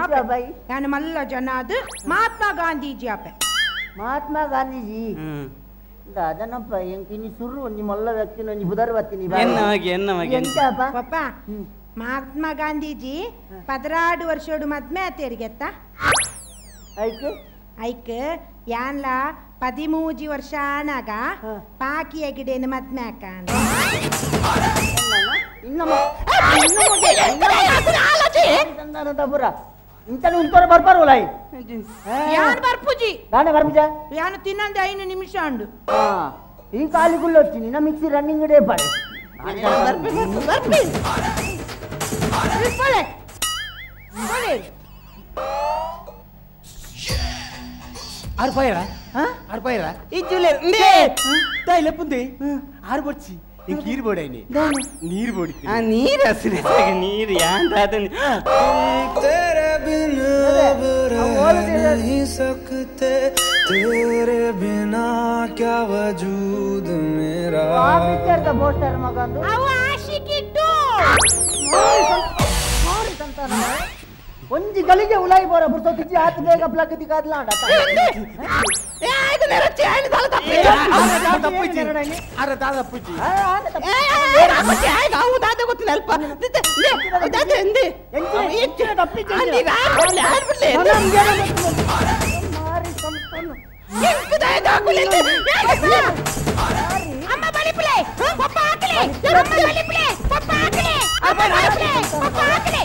ಆಪೆ ಯಾನ ಮಲ್ಲ ಜನ ಅದು ಮಹಾತ್ಮ ಗಾಂಧೀಜಿ ಆಪೆ ಮಹಾತ್ಮ ಗಾಂಧೀಜಿ ದಾದನಪ್ಪ ಎಂಕಿನಿ ಸುರು ಒಂಜಿ ಮಲ್ಲ ವ್ಯಕ್ತಿನ ಒಂಜಿ ಬುಧರ್ ಬತ್ತೀನಿ ಎನ್ನ ಪಪ್ಪ ಮಹಾತ್ಮ ಗಾಂಧೀಜಿ 16 ವರ್ಷೋಡು ಮದ್ಮೆ ಆತೇರಿಗೆತ್ತ ಐಕ್ ಐಕ್ ಯಾನ್ಲ 13 ವರ್ಷ ಆನಾಗ ಪಾಕಿಯ ಗಿಡೇನು ಮದ್ಮೆ ಹಾಕ ಯಾನ್ ಬರ್ಪುಜಿ ನಾನೇ ಬರ್ಪುಜ ಯಾನು ತಿನ್ನಂದೆ 5 ನಿಮಿಷ ಅಂಡು ಈ ಕಾಲಿಗುಳ್ಳು వచ్చి ನಿನ್ನ ಮಿಕ್ಸಿ ರನ್ನಿಂಗ್ ಡೇ ಪಾಡೆ ಬರ್ಪಿ ಬರ್ಪಿ ಆರು ಪಾಯರ ಆರು ಪಾಯರ ಇಜ್ಜುಲೆ ತಾಯಿ ಲೆಪ್ಪುಂದೆ ಆರು ಬಡ್ಚಿ ಇಂಕ ನೀರು ಬೋಡೈನಿ ನೀರು ಬೋಡಿ ಆ ನೀರು ಹಸಿರು ನೀರು ಯಾನ್ ದಾದನಿ तेरे बिन अब रह नहीं सकते तेरे बिना क्या वजूद मेरा ಆ ಪಿಕ್ಚರ್ the poster ಮಗಂದು ಅವ ಆಶಿಕಿ 2 ಸಾರಿ ಸಂತಾನ ಒಂಜಿ ಗಲಿಗೆ ಉಲಾಯಿ ಬೋರ ಬುರ್ಸೋತಿಜ್ಜಿ ಆತ ಬೇಗ ಪ್ಲಗ್ ದಿಗಾದ್ಲ ಆಡ ಏ ಆಯ್ತು ನೆರಚಿ ಆಯ್ತು ದಾಲ ತಪ್ಪಿ ತಪ್ಪಿಜಿ ಅರ ದಾಲ ತಪ್ಪಿಜಿ ಏ ರಾಮಚಿ ಆಯ್ತು ಅವು ದಾದ ಗೊತ್ತಿಲ್ಲ ಅಲ್ಪ ದಾದ ಎಂದೆ ಎಂಚಿನ ತಪ್ಪಿಜಿ ಅಂದಿ ರಾಮ ಯಾರ್ ಬಿಡ್ಲೆ ಮಾರಿ ಸಂತಾನ ಎಂಕು ದಾದ ಹಾಕುಲೆ ಅಮ್ಮ ಬಲಿಪುಲೆ ಪಪ್ಪ ಹಾಕಲೆ ಅಮ್ಮ ಬಲಿಪುಲೆ ಪಪ್ಪ ಹಾಕಲೆ ಅಮ್ಮ ಬಲಿಪುಲೆ ಪಪ್ಪ ಹಾಕಲೆ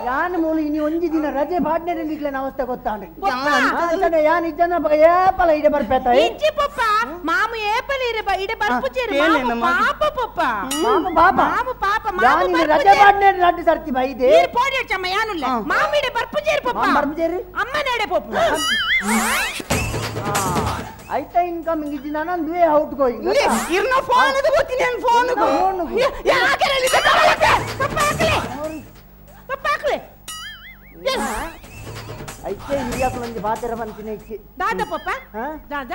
ಯಾನ್ ಮೂಲು ಇನಿ ಒಂಜಿ ದಿನ ರಜೆ ಪಾಡ್ನೆರೆಂದಿಕ್ಲೆನ ಅವಸ್ಥೆ ಗೊತ್ತಾಂಡ್ ಯಾನ್ ಇಜ್ಜನ ಬಗ ಏಪಲ ಇಡೆ ಬರ್ಪೇತ ಇಜ್ಜಿ ಪಪ್ಪ ಮಾಮು ಏಪಲ ಇರೆ ಇಡೆ ಬರ್ಪುಜೆರು ಮಾಮು ಪಾಪ ಪಪ್ಪ ಮಾಮು ಪಾಪ ಮಾಮು ಪಾಪ ಮಾಮು ಯಾನ್ ಇನಿ ರಜೆ ಪಾಡ್ನೆ ರಡ್ಡು ಸರ್ತಿ ಬೈದೆ ಈರ್ ಪೋಡಿಯಚ್ಚಮ್ಮ ಯಾನುಲ್ಲ ಮಾಮು ಇಡೆ ಬರ್ಪುಜೆರು ಪಪ್ಪ ಬರ್ಪುಜೆರು ಅಮ್ಮ ನಡೆ ಪಪ್ಪ ಐತ ಇನ್ಕಮಿಂಗ್ ಇಜ್ಜಿ ನಾನು ದುವೆ ಔಟ್ ಗೋಯಿಂಗ್ ಇರ್ನ ಫೋನ್ ಅದು ಗೊತ್ತಿ ನಾನು ಫೋನ್ ಯಾ ಹಾಕಲೆ ಪಪ್ಪ ಹಾಕಲೆ ಪಪ್ಪ ಹಾಕಲೆ ಐತೆ ಹಿರಿಯಾಕುಲು ಒಂಜಿ ಪಾತೆರ ಪಂತಿನ ಇಚ್ಚಿ ದಾದ ಪಪ್ಪ ದಾದ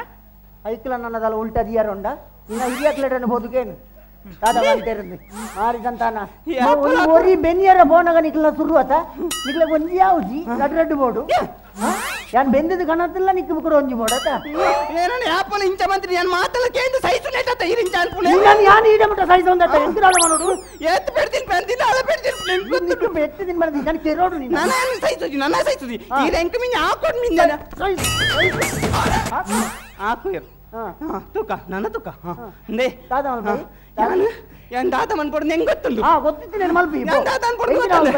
ಐಕ್ಲ ನನ್ನದಲ್ಲ ಉಲ್ಟಾ ದಿಯಾರುಂಡ ನಿನ್ನ ಹಿರಿಯಾಕ್ಲೆಡನ ಬೋದುಕೇನು ದಾದ ಬಂತೇರಂದು ಮಾರಿ ಸಂತಾನ ಒರಿ ಬೆನ್ನಿಯರ ಬೋನಗ ನಿಕ್ಲ ಸುರು ಆತ ನಿಕ್ಲ ಒಂಜಿ ಯಾವ್ಜಿ ರಡ್ಡು ರಡ್ಡು ಬೋಡು ಯಾನ್ ಬೆಂದದ ಕಣತಿಲ್ಲ ನಿಕ್ಕ ಬುಕಡ ಒಂಜಿ ಬೋಡತ ಏನನ ಯಾಪನ ಇಂಚ ಮಂತ್ರಿ ಯಾನ್ ಮಾತಲ್ಲ ಕೇಂದು ಸೈಸು ಲೇಟತ ಇರ್ ಇಂಚ ಅನ್ಪುಲೆ ನಾನು ಯಾನ್ ಈಡೆ ಮುಟ್ಟ ಸೈಸು ಒಂದತ ಎಂಕುದಾಲ ಮನೋಡು ಏತ್ ಪೆಡ್ತಿನ್ ಪೆಂದಿನ ಅಲ ಪೆಡ್ತಿನ್ ನಿಕ್ಕ ಬೆತ್ತಿದಿನ ಮರದಿ ನಾನು ಕೆರೋಡು ನೀನು ನಾನು ಸೈಸುಜಿ ನನ್ನ ಸೈಸುಜಿ ಈ ರೆಂಕ್ ಮಿನ್ ಹಾಕೊಡ್ ಮಿನ್ ಹಾಕು ತುಕ ನನ್ನ ತುಕ ಅಂದೆ ದಾದ ಮಲ್ಪಿ ಯಾನ್ ಯಾನ್ ದಾದ ಮನ್ಪೊಡು ನೆಂಗ್ ಗೊತ್ತುಂಡು ಹಾ ಗೊತ್ತಿತ್ತು నేను ಮಲ್ಪಿ ಯಾನ್ ದಾದ ಅನ್ಪೊಡು ಗೊತ್ತುಂಡು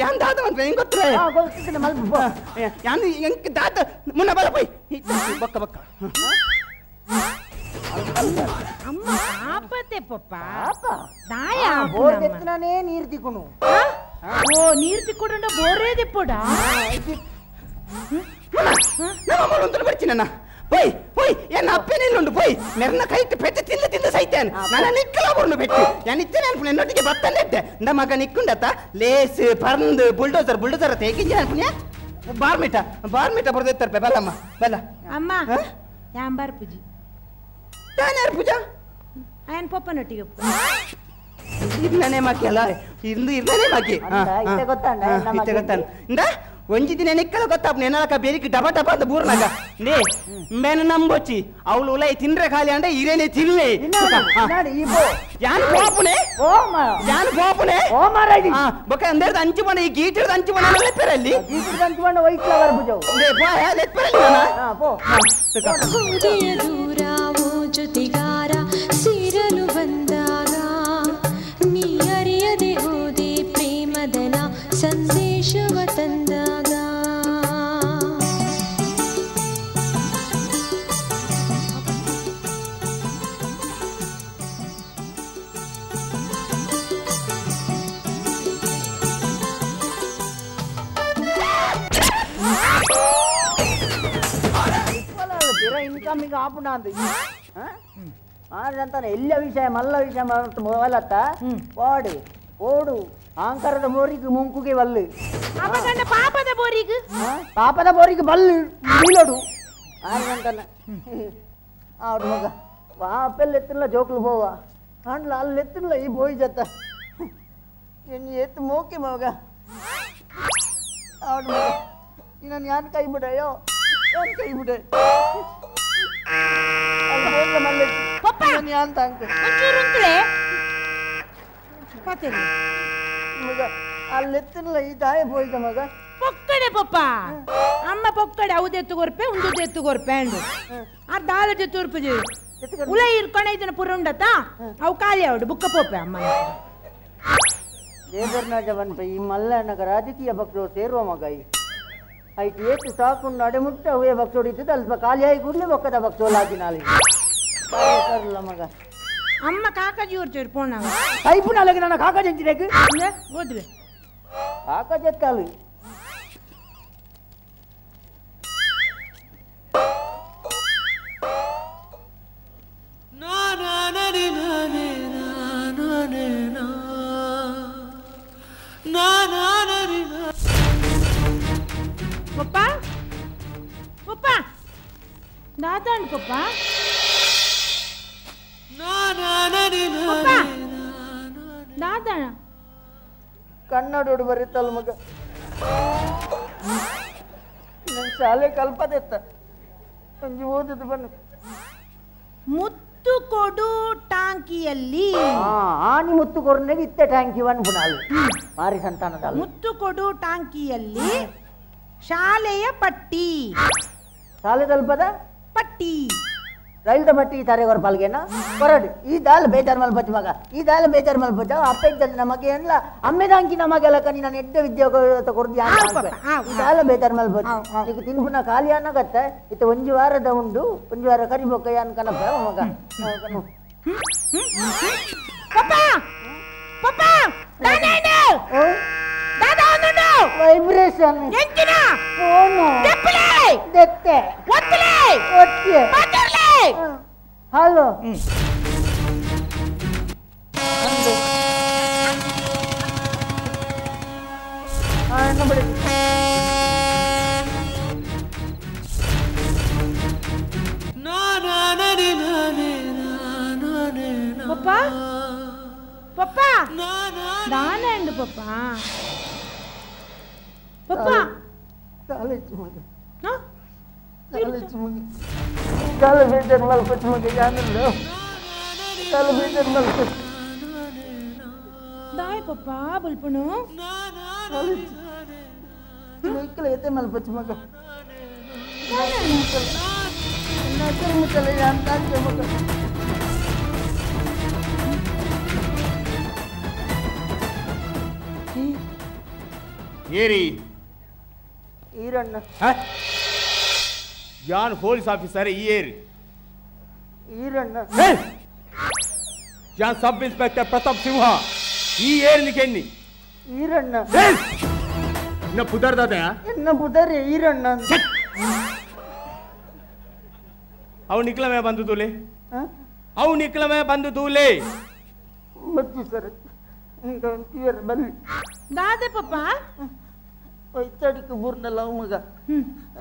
ಯಾನ್ ದಾದ ಮನ್ಪೊ ಹೆಂಗ್ ಗೊತ್ತಿಲ್ಲ ಹಾ ಗೊತ್ತಿತ್ತು ಮಲ್ಪಿ ಯಾನ್ ಎಂಕ್ ದಾದ ಮುನ್ನ ಬಲ ಪೋಯ್ ಬಕ್ಕ ಬಕ್ಕ ಅಮ್ಮ ಪಾಪತೆ ಪಪ್ಪ ದಾಯ ಬೋರ್ ತೆತ್ತನೇ ನೀರು ತಿಕ್ಕುನು ಓ ನೀರು ತಿಕ್ಕೊಡುಂಡ ಬೋರೇ ದಿಪ್ಪುಡ ನಮ್ಮ ಅಮ್ಮ ಬರ್ತೀನಿ ಪೋಯ್ ಪೋಯ್ ಎನ್ನ ಅಪ್ಪೆನೆಲ್ಲುಂಡು ಪೋಯ್ ಮೆರ್ನ ಕೈಟ್ ಪೆಟ್ಟು ತಿಂದು ತಿಂದು ಸೈತೇನೆ ನನ್ನ ನಿಕ್ಕಲ ಬರುಂಡು ಪೆಟ್ಟು ನಾನು ಇತ್ತೇನೆ ಅನ್ಪುಣೆ ಎನ್ನೊಟ್ಟಿಗೆ ಬತ್ತಂದಿದ್ದೆ ಇಂದ ಮಗ ನಿಕ್ಕುಂಡತ್ತ ಲೇಸ್ ಪರಂದು ಬುಲ್ಡೋಸರ್ ಬುಲ್ಡೋಸರ್ ತೇಗಿಂಜ ಅನ್ಪುಣ್ಯ ಬಾರ್ಮಿಟ ಬಾರ್ಮಿಟ ಬರೆದಿರ್ತಾರೆ ಬಲ್ಲಮ್ಮ ಬಲ್ಲ ಅಮ್ಮ ಯಾನ್ ಬರ್ಪುಜಿ ತಾನು ಯಾರು ಪೂಜಾ ಆಯನ್ ಪಪ್ಪನೊಟ್ಟಿಗೆ ಇರ್ನನೆ ಮಾಕಿ ಅಲ್ಲ ಇಂದು ಇರ್ನನೆ ಮಾಕಿ ಇತ್ತೆ ಗೊತ್ತಾಂಡ ಇತ್ತೆ ಗೊತ್ತಾಂಡ ಇಂದ ಒಂಜಿ ದಿನ ನಿಕ್ಕಲ ಗೊತ್ತಾಪ್ ನೆನಲಕ ಬೇರಿಕ್ ಡಬ ಡಬ ಅಂತ ಬೂರ್ನಾಗ ನೇ ಮೇನ ನಂಬೊಚ್ಚಿ ಅವಳು ಉಲೈ ತಿಂದ್ರೆ ಖಾಲಿ ಅಂಡ ಇರೇನೆ ತಿನ್ಲೆ ಯಾನ್ ಪೋಪುನೆ ಯಾನ್ ಪೋಪುನೆ ಬೊಕ ಅಂದೇರ್ದ ಅಂಚು ಬಣ್ಣ ಈ ಗೀಟರ್ದ ಅಂಚು ಬಣ್ಣ ಲೆಪ್ಪರಲ್ಲಿ ಗೀಟರ್ದ ಅಂಚು ಬಣ್ಣ ವೈಟ್ ಫ್ಲವರ್ ಬುಜವು ಲೇ ಪೋ ಲೆಪ್ಪರಲ್ಲಿ ನಾನ ಪೋ ಗೋಧಿಯ ದೂರ ಓ ಜೊತೆಗಾರ ಸೇರಲು ಬಂದಾಗ ನೀ ಅರಿಯದೆ ಹೋದೆ ಪ್ರೇಮದನ ಸಂದೇಶವ ತಂದಾಗ ಇನ್ಕಮಿಗೆ ಆಪುಣ ಅಂತ ಅಂತಾನೆ ಎಲ್ಲ ವಿಷಯ ಮಲ್ಲ ವಿಷಯ ಮೊಬೈಲತ್ತ ಓಡು ಓಡು ಆಂಕರದ ಬೋರಿಗೆ ಮುಂಕುಗೆ ಬಲ್ಲು ಪಾಪದ ಬೋರಿಗೆ ಪಾಪದ ಬೋರಿಗೆ ಬಲ್ಲು ಬೀಳೋಡು ಅಂತಾನೆ ಅವ್ರ ಮಗ ಪಾಪೆಲ್ಲ ಎತ್ತಿಲ್ಲ ಜೋಕ್ಲು ಹೋವ ಅಂಡ್ಲ ಅಲ್ಲಿ ಎತ್ತಿಲ್ಲ ಈ ಬೋಯ್ ಜತ್ತ ಎನ್ನು ಎತ್ತು ಮೋಕೆ ಮಗ ಅವ್ರ ಮಗ ನಾನು ಯಾನ್ ಕೈ ಬಿಡಯೋ ಯಾನ್ ಕೈ ಬಿಡೆ ಅಲ್ಲೆತ್ತಿಲ್ಲ ಈ ತಾಯಿ ಪೋಯ್ದ ಮಗ ಪೊಕ್ಕಡೆ ಪಪ್ಪ ಅಮ್ಮ ಪೊಕ್ಕಡೆ ಅವು ಎತ್ತುಗೊರ್ಪೆ ಉಂದು ಎತ್ತುಗೊರ್ಪೆ ಅಂಡು ಆ ದಾಲ ಜೊತೆ ಉಲ ಇರ್ಕೊಂಡ ಇದನ್ನ ಪುರ ಉಂಡತ್ತ ಅವು ಖಾಲಿ ಅವಡು ಬುಕ್ಕ ಪೋಪೆ ಅಮ್ಮ ದೇವರ್ನಾಜ ಬನ್ಪ ಈ ಮಲ್ಲಣ್ಣಗ ರಾಜಕೀಯ ಪಕ್ಷ ಸೇರುವ ಮಗ ಈ ಐಟ್ ಏತು ಸಾಕು ನಡೆ ಮುಟ್ಟ ಅವೇ ಪಕ್ಷ ಹೊಡಿತದೆ ಅಲ್ಪ ಖಾಲಿ ಆಗಿ ಕೂಡಲೇ ಬೊಕ್ಕದ ಪಕ್ಷ ಲಾಗಿ ನಾಳೆ ಕರ್ಲ ಮಗ ಅಮ್ಮ ಕಾಕಾಜಿ ಊರು ಚೇರು ಪೋಣ ಕೈಪು ನಾಳೆಗೆ ನನ್ನ ಕಾಕಾಜಿ ಅಂಚಿರೇಕು ಓದ್ಲೆ ಕಾಕಾಜಿ ಎತ್ತಾಳು ಪಪ್ಪ ಪಪ್ಪ ದಾದಾಂಡ್ ಪಪ್ಪ ಪಪ್ಪ ದಾದಾ ಕನ್ನಡೋಡು ಬರೀತಲ್ಲ ಮಗ ನನ್ನ ಶಾಲೆ ಕಲ್ಪದೆತ್ತ ಒಂಜಿ ಓದುದು ಬನ್ನಿ ಮುತ್ತು ಕೊಡು ಟಾಂಕಿಯಲ್ಲಿ ಆನಿ ಮುತ್ತು ಕೊರನೆಗೆ ಇತ್ತೆ ಟ್ಯಾಂಕಿ ಒನ್ ಪುನಾಲ್ ಮಾರಿ ಸಂತಾನದ ಮುತ್ತು ಕೊಡು ಟಾಂಕಿಯಲ್ಲಿ ಶಾಲೆಯ ಪಟ್ಟಿ ಶಾಲೆ ತಲುಪದ ಪಟ್ಟಿ ರೈಲ್ದ ಪಟ್ಟಿ ಈ ತಾರೆ ಪಾಲ್ಗೆನ ಹೊರಡು ಈ ದಾಲ್ ಬೇಜಾರ್ ಮಲ್ಪಚ್ಚ ಮಗ ಈ ದಾಲ್ ಬೇಜಾರ್ ಮಲ್ಪಚ್ಚ ಅಪ್ಪ ಇದ್ದಲ್ಲಿ ನಮಗೆ ಅನ್ಲ ಅಮ್ಮೆದಾಂಕಿ ನಮಗೆಲ್ಲ ಕನಿ ನಾನು ಎಡ್ಡೆ ವಿದ್ಯೆ ಕೊರ್ದು ಈ ದಾಲ ಬೇಜಾರ್ ಮಲ್ಪಚ್ಚ ಈಗ ತಿನ್ಪುನ ಖಾಲಿ ಅನ್ನಗತ್ತ ಇತ್ತ ಒಂಜಿ ವಾರದ ಉಂಡು ಒಂಜಿ ವಾರ ಕರಿಬೊಕ್ಕ ಯಾನ್ ಕನಪ ಮಗ ವೈಬ್ರೇಷನ್ ಫೋನು ದೆತ್ತೆ ಒತ್ತೆ ಹಲೋ ಪಪ್ಪ ಪಪ್ಪ ದಾನ ಪಪ್ಪ ಪಪ್ಪ ದಾಯ್ ಪಪ್ಪ ಬುಲ್ಪುಣು ಮಲ್ಪಚ್ಚ ಮಗ ಏರಿ ಈರಣ್ಣ ಯಾನ್ ಪೊಲೀಸ್ ಆಫೀಸರ್ ಈ ಏರಿ ಈರಣ್ಣ ಯಾನ್ ಸಬ್ ಇನ್ಸ್ಪೆಕ್ಟರ್ ಪ್ರತಾಪ್ ಸಿಂಹ ಈ ಏರಿ ಕೆನ್ನಿ ಈರಣ್ಣ ಇನ್ನ ಪುದರ್ದಾದ ಎನ್ನ ಪುದರ್ ಈರಣ್ಣ ಅವು ನಿಕ್ಲಮೆ ಬಂದು ತೂಲೆ ಅವು ನಿಕ್ಲಮೆ ಬಂದು ತೂಲೆ ಬಚ್ಚಿ ಸರ್ ಬಲ್ಲಿ ದಾದೆ ಪಪ್ಪ ತಡಿக்கு ಬೂರ್ನ ಲವ್ ಮಗ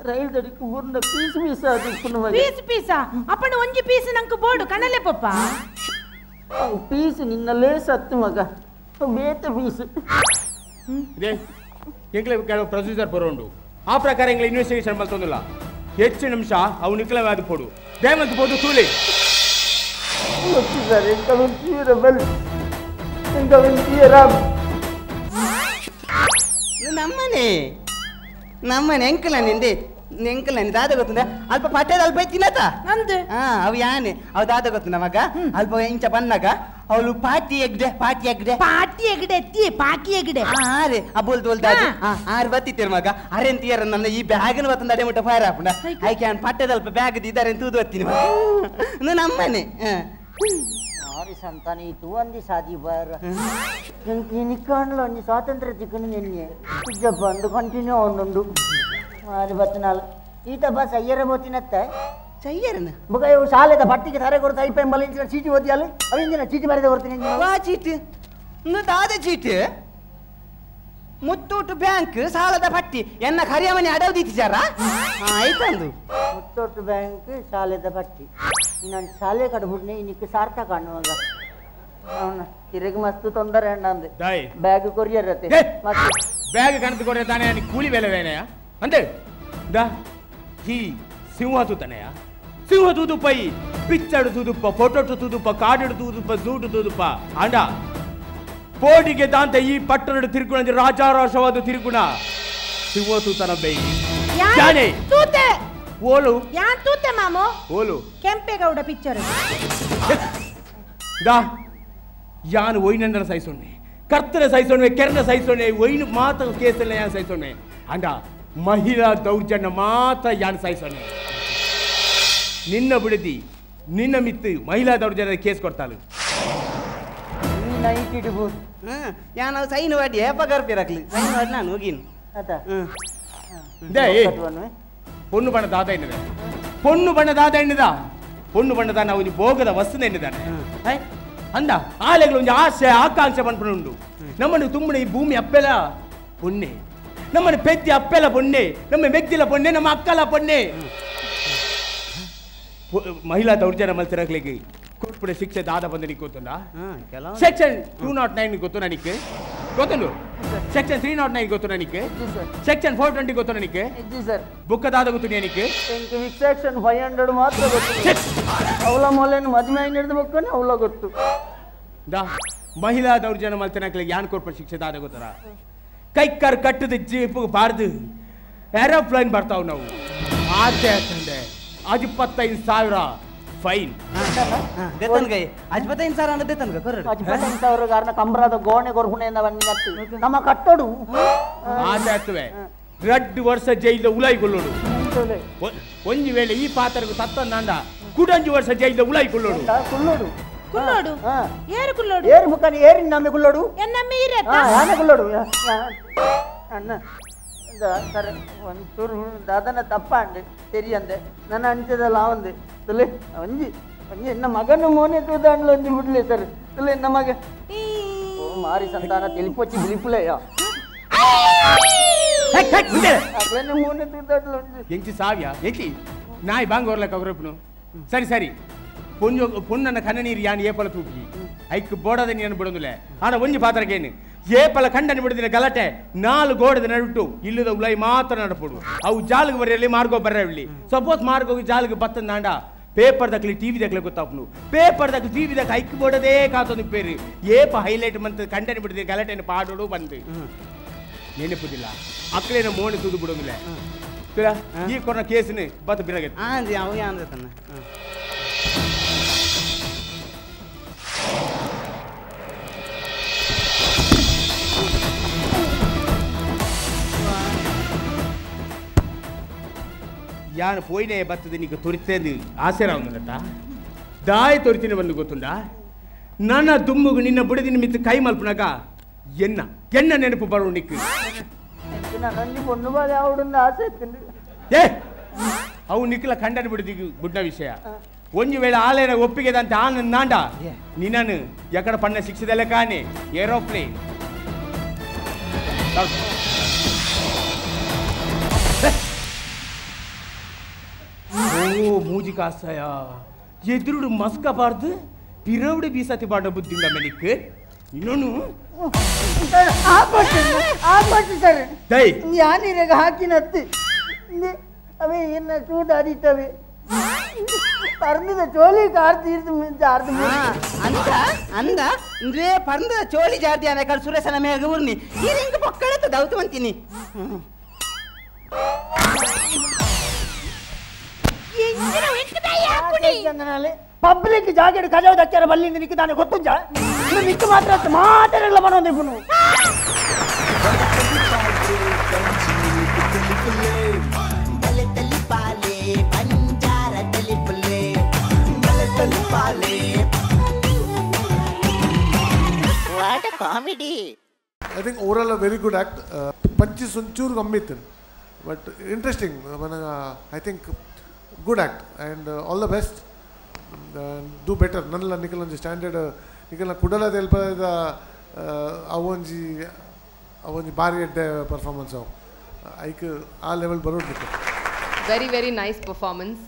ರೈಲ್ ತಡಿக்கு ಬೂರ್ನ ಪೀಸ್ ಪೀಸ್ ಅದು ಪೀಸ್ ಪೀಸಾ ಅಪ್ಪನ ಒಂಜಿ ಪೀಸ್ ನಂಗೆ ಬೋಡು ಕಣಲೆ ಪಪ್ಪ ಪೀಸ್ ನಿನ್ನಲ್ಲೇ ಸತ್ತು ಮಗ ಬೇತ ಪೀಸ್ ಇದೇ ಎಂಕ್ಲೆ ಕೆಲವು ಪ್ರೊಸೀಜರ್ ಬರೋಂಡು ಆ ಪ್ರಕಾರ ಎಂಗ್ಲೆ ಇನ್ವೆಸ್ಟಿಗೇಷನ್ ಮಲ್ತೊಂದಿಲ್ಲ ಹೆಚ್ಚು ನಿಮಿಷ ಅವು ನಿಕ್ಲ ಅದು ಪೋಡು ದಯಮಂತ ಪೋದು ತೂಲಿ ಸರ್ ನಮ್ಮನೆ ನಮ್ಮನೆ ಎಂಕಲ ನಿಂದೆ ಎಂಕಲ ದಾದ ಗೊತ್ತುಂದ ಅಲ್ಪ ಪಟ್ಟೆದ ಅಲ್ಪ ತಿನ್ನತ ಅಂದು ಹಾ ಅವು ಯಾನೆ ಅವು ದಾದ ಗೊತ್ತುಂದ ಮಗ ಅಲ್ಪ ಇಂಚ ಬನ್ನಾಗ ಅವಳು ಪಾಟಿ ಎಗ್ಡೆ ಪಾಟಿ ಎಗ್ಡೆ ಪಾಟಿ ಎಗ್ಡೆ ಎತ್ತಿ ಪಾಕಿ ಎಗ್ಡೆ ಆರೆ ಆ ಬೋಲ್ದು ಬೋಲ್ದು ಆರು ಬತ್ತಿತ್ತೇರು ಮಗ ಅರೆನ್ ತೀರ ನನ್ನ ಈ ಬ್ಯಾಗ್ನ ಬತ್ತಂದ ಅಡೆ ಮುಟ್ಟ ಫೈರ್ ಹಾಪುಂಡ ಐಕೆ ಅವ್ನು ಪಟ್ಟೆದ ಅಲ್ಪ ಬ್ಯಾಗ್ ಇದ್ದಾರೆ ತೂದು ಬತ್ತೀನಿ ನಮ್ಮನೆ ಸಾರಿ ಸಂತಾನ ಈ ತೂವಂದಿ ಸಾದಿ ಬಾರ ನಿಕ್ಕಾಂಡ್ಲ ಒಂಜಿ ಸ್ವಾತಂತ್ರ್ಯ ಚಿಕ್ಕನ ನಿನ್ನೆ ಇಜ್ಜಪ್ಪ ಅಂದು ಕಂಟಿನ್ಯೂ ಒಂದುಂಡು ಮಾರಿ ಬತ್ತನಾಲ್ ಈತ ಬಸ್ ಅಯ್ಯರ ಬೋತಿನತ್ತ ಸಯ್ಯರನ ಬುಗ ಇವು ಶಾಲೆದ ಪಟ್ಟಿಗೆ ತಾರೆ ಕೊಡ್ತಾ ಐಪ ಎಂಬಲ ಇಂಚಿನ ಚೀಟಿ ಓದಿಯಾಲ ಅವು ಇಂಜಿನ ಚೀಟಿ ಬರೆದ ಕೊಡ್ತೀನಿ ವಾ ಚೀಟಿ ದಾದ ಚೀಟಿ ಮುತ್ತೂಟು ಬ್ಯಾಂಕ್ ಸಾಲದ ಪಟ್ಟಿ ಎನ್ನ ಕರಿಯಮನೆ ಅಡವದಿತ್ತಿಚಾರ ಆಯ್ತಂದು ಮುತ್ತೂಟು ಬ್ಯಾಂಕ್ ಸಾಲದ ಪಟ್ಟಿ ನಾನು ಶಾಲೆ ಕಡ್ಬಿಡ್ನೆ ಇನ್ನಕ್ಕೆ ಸಾರ್ಥಕ ಕಾಣುವಾಗ ಅವನ ತಿರುಗಿ ಮಸ್ತ್ ತೊಂದರೆ ಅಣ್ಣ ಅಂದೆ ಬ್ಯಾಗ್ ಕೊರಿಯರ್ ಅತ್ತೆ ಬ್ಯಾಗ್ ಕಣದು ಕೊರಿಯರ್ ತಾನೇ ಕೂಲಿ ಬೇಲೆ ಬೇನೆಯ ಅಂದೆ ದಾ ಹಿ ಸಿಂಹ ತೂತನೆಯ ಸಿಂಹ ತೂದುಪ್ಪ ಈ ಪಿಚ್ಚಡು ತೂದುಪ್ಪ ಫೋಟೋ ತೂದುಪ್ಪ ಕಾಡು ತೂದುಪ್ಪ ಸೂಟು ತೂದುಪ್ಪ ಅಂಡ ಪೋಟಿಗೆ ದಾಂತ ಈ ಪಟ್ಟಣದ ತಿರುಗುಣ ರಾಜಾರೋಷವಾದ ತಿರುಗುಣ ಸಿಂಹ ತೂತನ ಬೈ ಜಾನೆ ತೂತೆ ಓಲು ಯಾನ್ ತೂತೆ ಮಾಮು ಓಲು ಕೆಂಪೇಗೌಡ ಪಿಕ್ಚರ್ ದಾ ಯಾನು ಒಯ್ನಂದನ ಸಹಿಸೊನ್ನೆ ಕರ್ತನ ಸಹಿಸೊನ್ನೆ ಕೆರ್ನ ಸಹಿಸೊನ್ನೆ ಒಯ್ನು ಮಾತ್ರ ಕೇಸಲ್ಲ ಯಾನ್ ಸಹಿಸೊನ್ನೆ ಅಂಡ ಮಹಿಳಾ ದೌರ್ಜನ್ಯ ಮಾತ್ರ ಯಾನ್ ಸಹಿಸೊನ್ನೆ ನಿನ್ನ ಬಿಡದಿ ನಿನ್ನ ಮಿತ್ತು ಮಹಿಳಾ ದೌರ್ಜನ್ಯದ ಕೇಸ್ ಕೊಡ್ತಾಳು ನೈಟ್ ಇಡ್ಬೋದು ಯಾನ್ ಸೈನ್ ವಾಡಿ ಏಪಗರ್ಪಿರಕ್ಲಿ ಸೈನ್ ವಾಡಿ ನಾನು ಹೋಗಿನ್ பொண்ணு பண்ண தாத்தா என்னது பொண்ணு பண்ண தாத்தா என்னதா பொண்ணு பண்ணதா நான் கொஞ்சம் போಗದ ವಸ್ತು ಎನ್ನಿದ್ದಾನೆ ಅಂದ ಆಲೆಗಳು ಒಂದು ಆಸೆ ಆಕಾಂಕ್ಷೆ ಪನ್ಪುಂಡು ನಮ್ಮನ್ನು ತುಂಬುನ ಈ ಭೂಮಿ ಅಪ್ಪೆಲ ಪೊನ್ನೆ ನಮ್ಮನ್ನು ಪೆದ್ದಿ ಅಪ್ಪೆಲ ಪೊನ್ನೆ ನಮ್ಮ ಮೆಗ್ದಿಲ ಪೊನ್ನೆ ನಮ್ಮ ಅಕ್ಕಲ ಪೊನ್ನೆ ಮಹಿಳಾ ದೌರ್ಜನ್ಯ ಮಲ್ತಿರಕ್ಲಿಗೆ ಕೊಟ್ಬಿಡ ಶಿಕ್ಷೆ ದಾದ ಬಂದ ನೀ ಗೊತ್ತುಂಡ ಸೆಕ್ಷನ್ 209 ಗೊತ್ತು ನನಗೆ ಗೊತ್ತುಂಡು ಸೆಕ್ಷನ್ 309 ಗೊತ್ತು ನನಗೆ ಸೆಕ್ಷನ್ 420 ಗೊತ್ತು ನನಗೆ ಬುಕ್ಕ ದಾದ ಗೊತ್ತು ನನಗೆ ಸೆಕ್ಷನ್ 500 ಮಾತ್ರ ಗೊತ್ತು ಅವಳ ಮೊಲೇನು ಮದುವೆ ಹಿಡಿದು ಬಕ್ಕನೆ ಅವಳ ಗೊತ್ತು ದಾ ಮಹಿಳಾ ದೌರ್ಜನ್ಯ ಮಲ್ತಿನಕ್ಲಿಗೆ ಯಾನ್ ಕೊಟ್ಟ ಶಿಕ್ಷೆ ದಾದ ಗೊತ್ತರ ಕೈಕಾರ್ ಕಟ್ಟದ ಜೀಪ್ ಬಾರ್ದು ಏರೋಪ್ಲೇನ್ ಬರ್ತಾವ್ ನಾವು ಆಚೆ ಅಂತಂದೆ ಅದು 25,000 ಫೈನ್ ದೇತನ್ಗೈ 25,000 ಅಂದ್ರೆ ದೇತನ್ಗ ಕೊರಡು 25,000 ಕಾರಣ ಕಂಬರದ ಗೋಣೆ ಕೊರ್ಪುಣೆಯಿಂದ ಬಂದಿ ನಮ್ಮ ಕಟ್ಟೋಡು ಆಚೆ ಆಗ್ತವೆ 2 ವರ್ಷ ಜೈಲ ಉಲಾಯಿಕೊಳ್ಳೋಡು ಒಂಜಿ ವೇಳೆ ಈ ಪಾತ್ರకు ಸತ್ತಂದ ಕುಡಂಜು ವರ್ಷ ಜೈಲ ಉಲಾಯಿಕೊಳ್ಳೋಡು ಕುಲ್ಲೋಡು ಕುಲ್ಲೋಡು ಏರು ಕುಲ್ಲೋಡು ಏರು ಮುಖಾನಿ ಏರಿ ನಮ್ಮೆ ಕುಲ್ಲೋಡು ಎನ್ನಮ್ಮೆ ಇರತ್ತ ಯಾನೆ ಕುಲ್ಲೋಡು ಅಣ್ಣ ಸರ್ ಒಂಚೂರು ದಾದನ ತಪ್ಪಾಂಡು ತೆರಿಯಂದೆ ನನ್ನ ಅಂಚದಲ್ಲ ಒಂದು ತುಲೆ ಒಂಜಿ ಒಂಜಿ ಎನ್ನ ಮಗನ ಮೋನೆ ತೂದಾಂಡ್ಲ ಒಂಜಿ ಬಿಡ್ಲಿ ಸರ್ ತುಲೆ ಎನ್ನ ಮಗ ಓ ಮಾರಿ ಸಂತಾನ ತಿಳಿಪೊಚ್ಚಿ ಬಿಳಿಪುಲೆಯ ಮೋನೆ ತೂದಾಂಡ್ಲ ಒಂಜಿ ಎಂಚಿ ಸಾವಿಯ ಎಂಚಿ ನಾಯಿ ಬಾಂಗೋರ್ಲಕ್ಕ ಅವರಪ್ಪನು ಸರಿ ಸರಿ ಪೊಣ್ಣು ಪೊಣ್ಣನ ಕಣ್ಣ ನೀರು ಯಾನ್ ಏಪಲ ತೂಪಿ ಐಕ್ ಬೋಡದ ನೀನು ಬಿಡೋದಿಲ್ಲ ಆನ ಒಂಜಿ ಪಾತ್ರಕ್ಕೇನು ಏಪಲ ಕಂಡನ ಬಿಡದಿನ ಗಲಾಟೆ 4 ಗೋಡದ ನಡುಟು ಇಲ್ಲದ ಉಲೈ ಮಾತ್ರ ನಡಪಡು ಅವು ಜಾಲಿಗೆ ಬರೆಯಲಿ ಮಾರ್ಗೋ ಬರಲಿ ಸಪೋಸ್ ಮಾರ್ಗೋಗಿ ಜಾಲಿಗೆ ಬತ್ತಂದಾಂಡ ಪೇಪರ್ ದಕ್ಲಿ ಟಿವಿ ದಕ್ಲಿ ಗೊತ್ತಾಪನು ಪೇಪರ್ ದಕ್ಲಿ ಟಿವಿ ದಕ್ಕ ಐಕ್ ಬೋಡದೇ ಕಾತೊಂದು ಪೇರು ಏಪ ಹೈಲೈಟ್ ಮಂತ್ ಕಂಡನ ಬಿಡದಿನ ಗಲಾಟೆನ ಪಾಡೋಡು ಬಂದು ನೆನಪುದಿಲ್ಲ ಅಕ್ಕಲೇನ ಮೋಣೆ ತೂದು ಬಿಡೋದಿಲ್ಲ ಈ ಕೊರನ ಕೇಸಿನ ಬತ್ತ ಬಿರಗೆ ಅವು ಯಾಂದ್ರೆ ತನ್ನ ಯಾನು ಪೋಯಿನೇ ಬರ್ತದೆ ನೀಕು ತೊರಿತೇಂದು ಆಸೆ ರಾವುಂದತ್ತ ದಾಯಿ ತೊರಿತೀನಿ ಬಂದು ಗೊತ್ತುಂಡ ನನ್ನ ದುಮ್ಮುಗು ನಿನ್ನ ಬುಡದಿನ ಮಿತ್ತು ಕೈ ಮಲ್ಪನಾಗ ಎನ್ನ ಎನ್ನ ನೆನಪು ಬರೋ ನಿಕ್ಕು பொண்ணு பாலே அவடுன்னு ಆಸೆ ಏ ಅವು ನಿಕ್ಲ ಖಂಡನ ಬಿಡದಿ ಗುಡ್ಡ ವಿಷಯ ಒಂಜಿ ವೇಳೆ ಆಲೇನ ಒಪ್ಪಿಗೆದಂತೆ ಆನ ನಾಂಡ ನಿನ್ನನು ಎಕಡ ಪಣ್ಣ ಶಿಕ್ಷೆದಲ್ಲ ಕಾಣೆ ಏರೋಪ್ಲೇನ್ ಓ ಮೂಜಿ ಕಾಸಾಯ ಎದುರುಡು ಮಸ್ಕ ಬಾರ್ದು ಪಿರವುಡು ಬೀಸತಿ ಬಾಡ ಬುದ್ಧಿಂಡ ಮೆನಿಕ್ ಇನ್ನೊಂದು ಆಪಟ್ಟು ಸರ್ ದೈ ಯಾನಿರಗ ಹಾಕಿನತ್ತು ಅವೇ ಎನ್ನ ಚೂಟ ಅದಿತ್ತವೆ ಪರ್ಂದದ ಚೋಲಿ ಕಾರ್ ತೀರ್ದು ಜಾರ್ದು ಅಂದ ಅಂದ ಅಂದ್ರೆ ಪರ್ಂದದ ಚೋಲಿ ಜಾರ್ದಿ ಅನ್ನ ಕಡೆ ಸುರೇಶನ ಮೇಗ ಊರ್ನಿ ಈ ರಿಂಗ್ ಪೊಕ್ಕಳತ್ತ ದೌತು ಅಂತೀನಿ. ಪಬ್ಲಿಕ್ ಜಾಗೆಡ್ ಕಜಾವ್ ದಕ್ಕಾರ ಬಲ್ಲಿಂದ ನಿಕ್ಕ ತಾನೆ ಗೊತ್ತುಂಜ ನಿಕ್ಕ ಮಾತ್ರ ಮಾತಾಡಲ್ಲ ಮನೋ ನಿಪುನು. What a comedy. I think overall a very good act. Punches ಒಂಚೂರು ಕಮ್ಮಿ ಇತ್ತು, but interesting. I think good act and all the best. Do better. ನನ್ನಲ್ಲ Nikhil ಒಂಜಿ ಸ್ಟ್ಯಾಂಡರ್ಡ್ ನಿಖಲ್ನ ಕುಡಲ ತೆಲ್ಪದ ಅವೊಂಜಿ ಅವೊಂಜಿ ಭಾರಿ ಎಡ್ಡೆ ಪರ್ಫಾರ್ಮೆನ್ಸ್ ಅವು ಐಕ್ ಆ level ಬರೋಡ್ಬೇಕು. Very very nice performance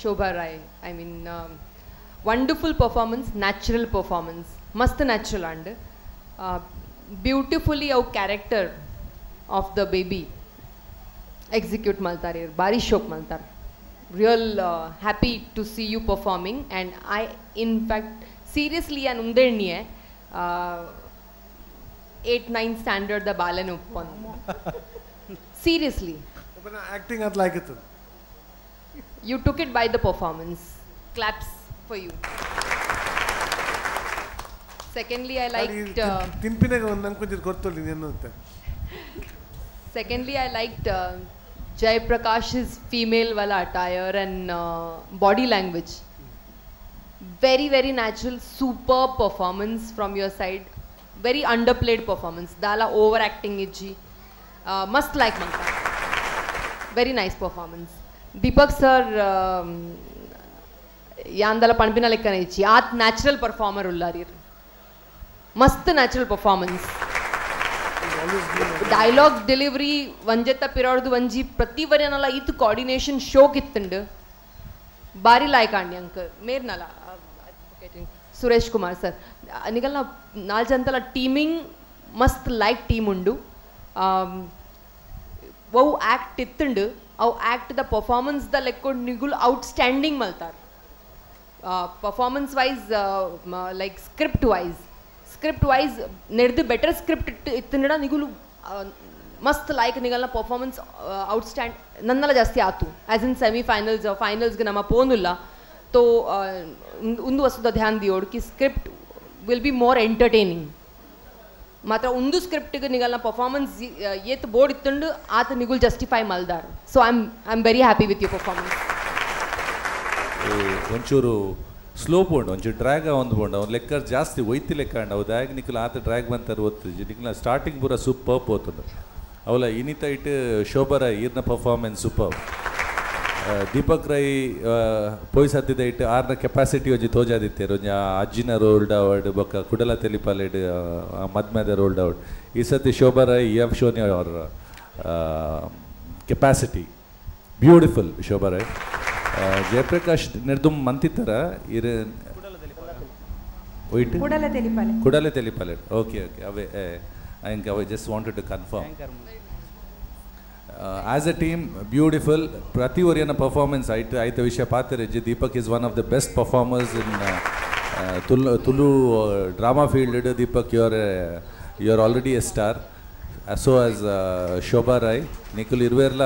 Shobha Rai. I mean wonderful performance, natural performance, ಮಸ್ತ್ ನ್ಯಾಚುರಲ್ ಆ್ಯಂಡ್ ಬ್ಯೂಟಿಫುಲಿ ಅವು character of the baby execute ಮಲ್ತಾರೆ, ಭಾರಿ ಶೋಕ್ ಮಲ್ತಾರೆ. Real happy to see you performing and I in fact seriously an ಉಂದೆಣ್ಣಿಯೆ 8-9 standard the ಬಾಲನ್ ಉಪ್ಪನ್ seriously acting ಅದು like ಇತ್ತು. You took it by the performance. Claps for you. Secondly, I liked ತಿಂಪಿನಾಗ ಒಂದು ನಂಗೆ ಕೊಂಚ ಗೊತ್ತಲ್ಲ ಏನು ಅಂತ. Secondly, I liked Jay Prakash's female wala attire and body language. Very, very natural, superb performance from your side. Very underplayed performance. Dala overacting ijji. Must like Manta. Very nice performance. Deepak sir, yandala panpina lekkane ijji. Aat natural performer ullarir. Mast natural performance. Dialogue delivery ಒಂಜೆತ್ತ ಪಿರಾಡ್ದು ಒಂಜಿ ಪ್ರತಿ ವರಿಯನಲ ಇತ್ತು coordination ಶೋಕ್ ಇತ್ತುಂಡು ಬಾರಿ ಲಾಯ್ಕ್ ಆಂಡಿ ಅಂಕ ಮೇರ್ನಲ Suresh Kumar sir ನಿಗಲ್ನ ನಾಲ್ ಜಂತಲ ಟೀಮಿಂಗ್ ಮಸ್ತ್ ಲೈಕ್ ಟೀಮ್ ಉಂಡು. ಅವು ಆ್ಯಕ್ಟ್ ಇತ್ತುಂಡು ಅವು ಆ್ಯಕ್ಟ್ the performance the ಲೆಕ್ಕೊಂಡು ನಿಗುಲ್ ಔಟ್ಸ್ಟ್ಯಾಂಡಿಂಗ್ ಮಲ್ತಾರ್. Performance wise like script wise ನೆಡ್ದು ಬೆಟರ್ ಸ್ಕ್ರಿಪ್ಟ್ ಇಟ್ಟು ಇತ್ತಂಡ ನಿಗುಲು ಮಸ್ತ್ ಲೈಕ್ ನಿಗಲ್ನ ಪರ್ಫಾರ್ಮೆನ್ಸ್ ಔಟ್ಸ್ಟ್ಯಾಂಡ್ ನನ್ನೆಲ್ಲ ಜಾಸ್ತಿ ಆತು. ಆ್ಯಸ್ ಇನ್ ಸೆಮಿಫೈನಲ್ಸ್ ಫೈನಲ್ಸ್ಗೆ ನಮ್ಮ ಪೋನುಲ್ಲ ತೋ ಒಂದು ವಸ್ತುದ ಧ್ಯಾನ ದಿಯೋಡು ಕಿ script will be more entertaining. ಮಾತ್ರ ಒಂದು ಸ್ಕ್ರಿಪ್ಟ್ಗೆ ನಿಗಲ್ನ ಪರ್ಫಾರ್ಮೆನ್ಸ್ ಏತ್ ಬೋರ್ಡ್ ಇತ್ತಂಡು ಆತ ನಿಗುಲ್ ಜಸ್ಟಿಫೈ ಮಲ್ದಾರ್. So I am very happy with your performance. ಒಂಚೂರು ಸ್ಲೋ ಪೋಂಡು ಒಂಚೂರು ಡ್ರ್ಯಾಗ್ ಒಂದು ಪೋಂಡು ಅವ್ನು ಲೆಕ್ಕ ಜಾಸ್ತಿ ಒಯ್ತಿ ಲೆಕ್ಕ ಅಂಡ್ ಅವು ದಾಗ್ ನಿಖಲ್ ಆತ ಡ್ರ್ಯಾಗ್ ಬಂತಾರೆ ಓದ್ತಿದ್ವಿ ನಿಖಲ್ ಸ್ಟಾರ್ಟಿಂಗ್ ಪೂರ ಸೂಪರ್ ಹೋತದ ಅವಲ ಇನ್ನಿತ ಇಟ್ಟು ಶೋಭಾ ರಾಯ್ ಈರ್ನ ಪರ್ಫಾರ್ಮೆನ್ಸ್ ಸೂಪರ್. ದೀಪಕ್ ರೈ ಪೋಯ್ ಸತ್ತಿದ ಇಟ್ಟು ಆರ್ನ ಕೆಪಾಸಿಟಿ ಒಂಜಿ ತೋಜಾದಿತ್ತೇರು ಒಂಜಿ ಅಜ್ಜಿನ ರೋಲ್ಡ್ ಅವರ್ಡ್ ಬೊಕ್ಕ ಕುಡಲ ತೆಲಿಪಾಲೆಡ್ ಮದ್ಮೆದ ರೋಲ್ಡ್ ಅವರ್ಡ್. ಈ ಸತಿ Shobha Rai you have shown your capacity beautiful Shobha Rai. Jayaprakash ನೆಡ್ದುಮ್ ಮಂತಿತ್ತರ ಇರು ವೈಟ್ ಕುಡಲೆ ತೆಲಿಪಾಲೆ ಓಕೆ ಓಕೆ ಅವೇ I I just wanted to confirm. As a team beautiful ಪ್ರತಿ ಒರಿಯನ ಪರ್ಫಾರ್ಮೆನ್ಸ್ ಐತ ಐತ ವಿಷಯ ಪಾತಿರೆಜ್ಜಿ. Deepak is one of the best performers in Tulu drama field. Deepak you are already a star. So as Shobha Rai Nikhil ಇರುವೇರ್ಲ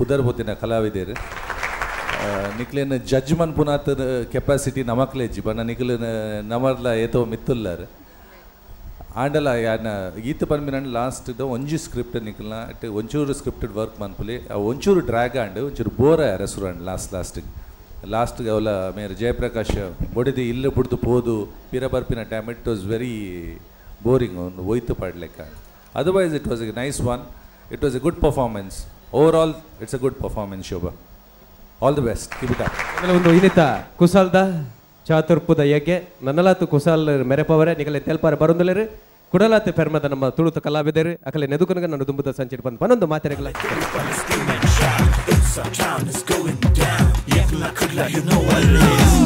ಪುದರ್ ಪೋತಿನ ಕಲಾವಿದರು. ನಿಕ್ಲೇನ judge ಮನ್ಪುನಾತ capacity ನಮಕ್ಲೇಜ್ಜಿ ಬಣ್ಣ ನಿಖಲ್ ನಮರ್ಲ ಏತೋ ಮಿತ್ತುಲ್ಲಾರು ಆಂಡಲ ಯಾನ ಈತ ಪನ್ಪಿನ ಲಾಸ್ಟ್ ಒಂಜಿ ಸ್ಕ್ರಿಪ್ಟ್ ನಿಖಲ್ನ ಇಟ್ಟು ಒಂಚೂರು ಸ್ಕ್ರಿಪ್ಟೆಡ್ ವರ್ಕ್ ಮನ್ಪುಲಿ ಒಂಚೂರು ಡ್ರ್ಯಾಗ್ ಆಂಡ್ ಒಂಚೂರು ಬೋರ್ ಆಯ್ರ ಅಂಡ್ ಲಾಸ್ಟ್ ಲಾಸ್ಟಿಗೆ ಲಾಸ್ಟ್ಗೆ ಅವಲ ಮೇರ್ ಜಯಪ್ರಕಾಶ್ ಬೊಡಿದು ಇಲ್ಲ ಬುಡ್ದು ಪೋದು ಪಿರ ಬರ್ಪಿನ time it was very boring ಒಂದು ಒಯ್ತು ಪಾಡ್ಲೆಕ್ಕ. Otherwise it was a nice one. It was a good performance. Overall it's a good performance Shobha. All the best. Keep it up. ಆಮೇಲೆ ಒಂದು ಇನ್ನಿತ ಕುಸಾಲ್ದ ಚಾತುರ್ಪುದ ಯಜ್ಞೆ ನನ್ನಲಾತು ಕುಸಾಲ್ ಮೆರೆಪವರೆ ನಿಗಲೆ ತೆಲ್ಪಾರ ಬರುಂದಲೇರು ಕುಡಲಾತೆ ಪೆರ್ಮದ ನಮ್ಮ ತುಳುತ ಕಲಾವಿದರು ಅಕಲೆ ನೆದುಕನಗ ನಾನು ದುಂಬುದ ಸಂಚಿಟ್ ಬಂದು ಪನ್ನೊಂದು ಮಾತೆರೆಗಳ. It's our time, it's going down. Kudla, Kudla, you know what it is.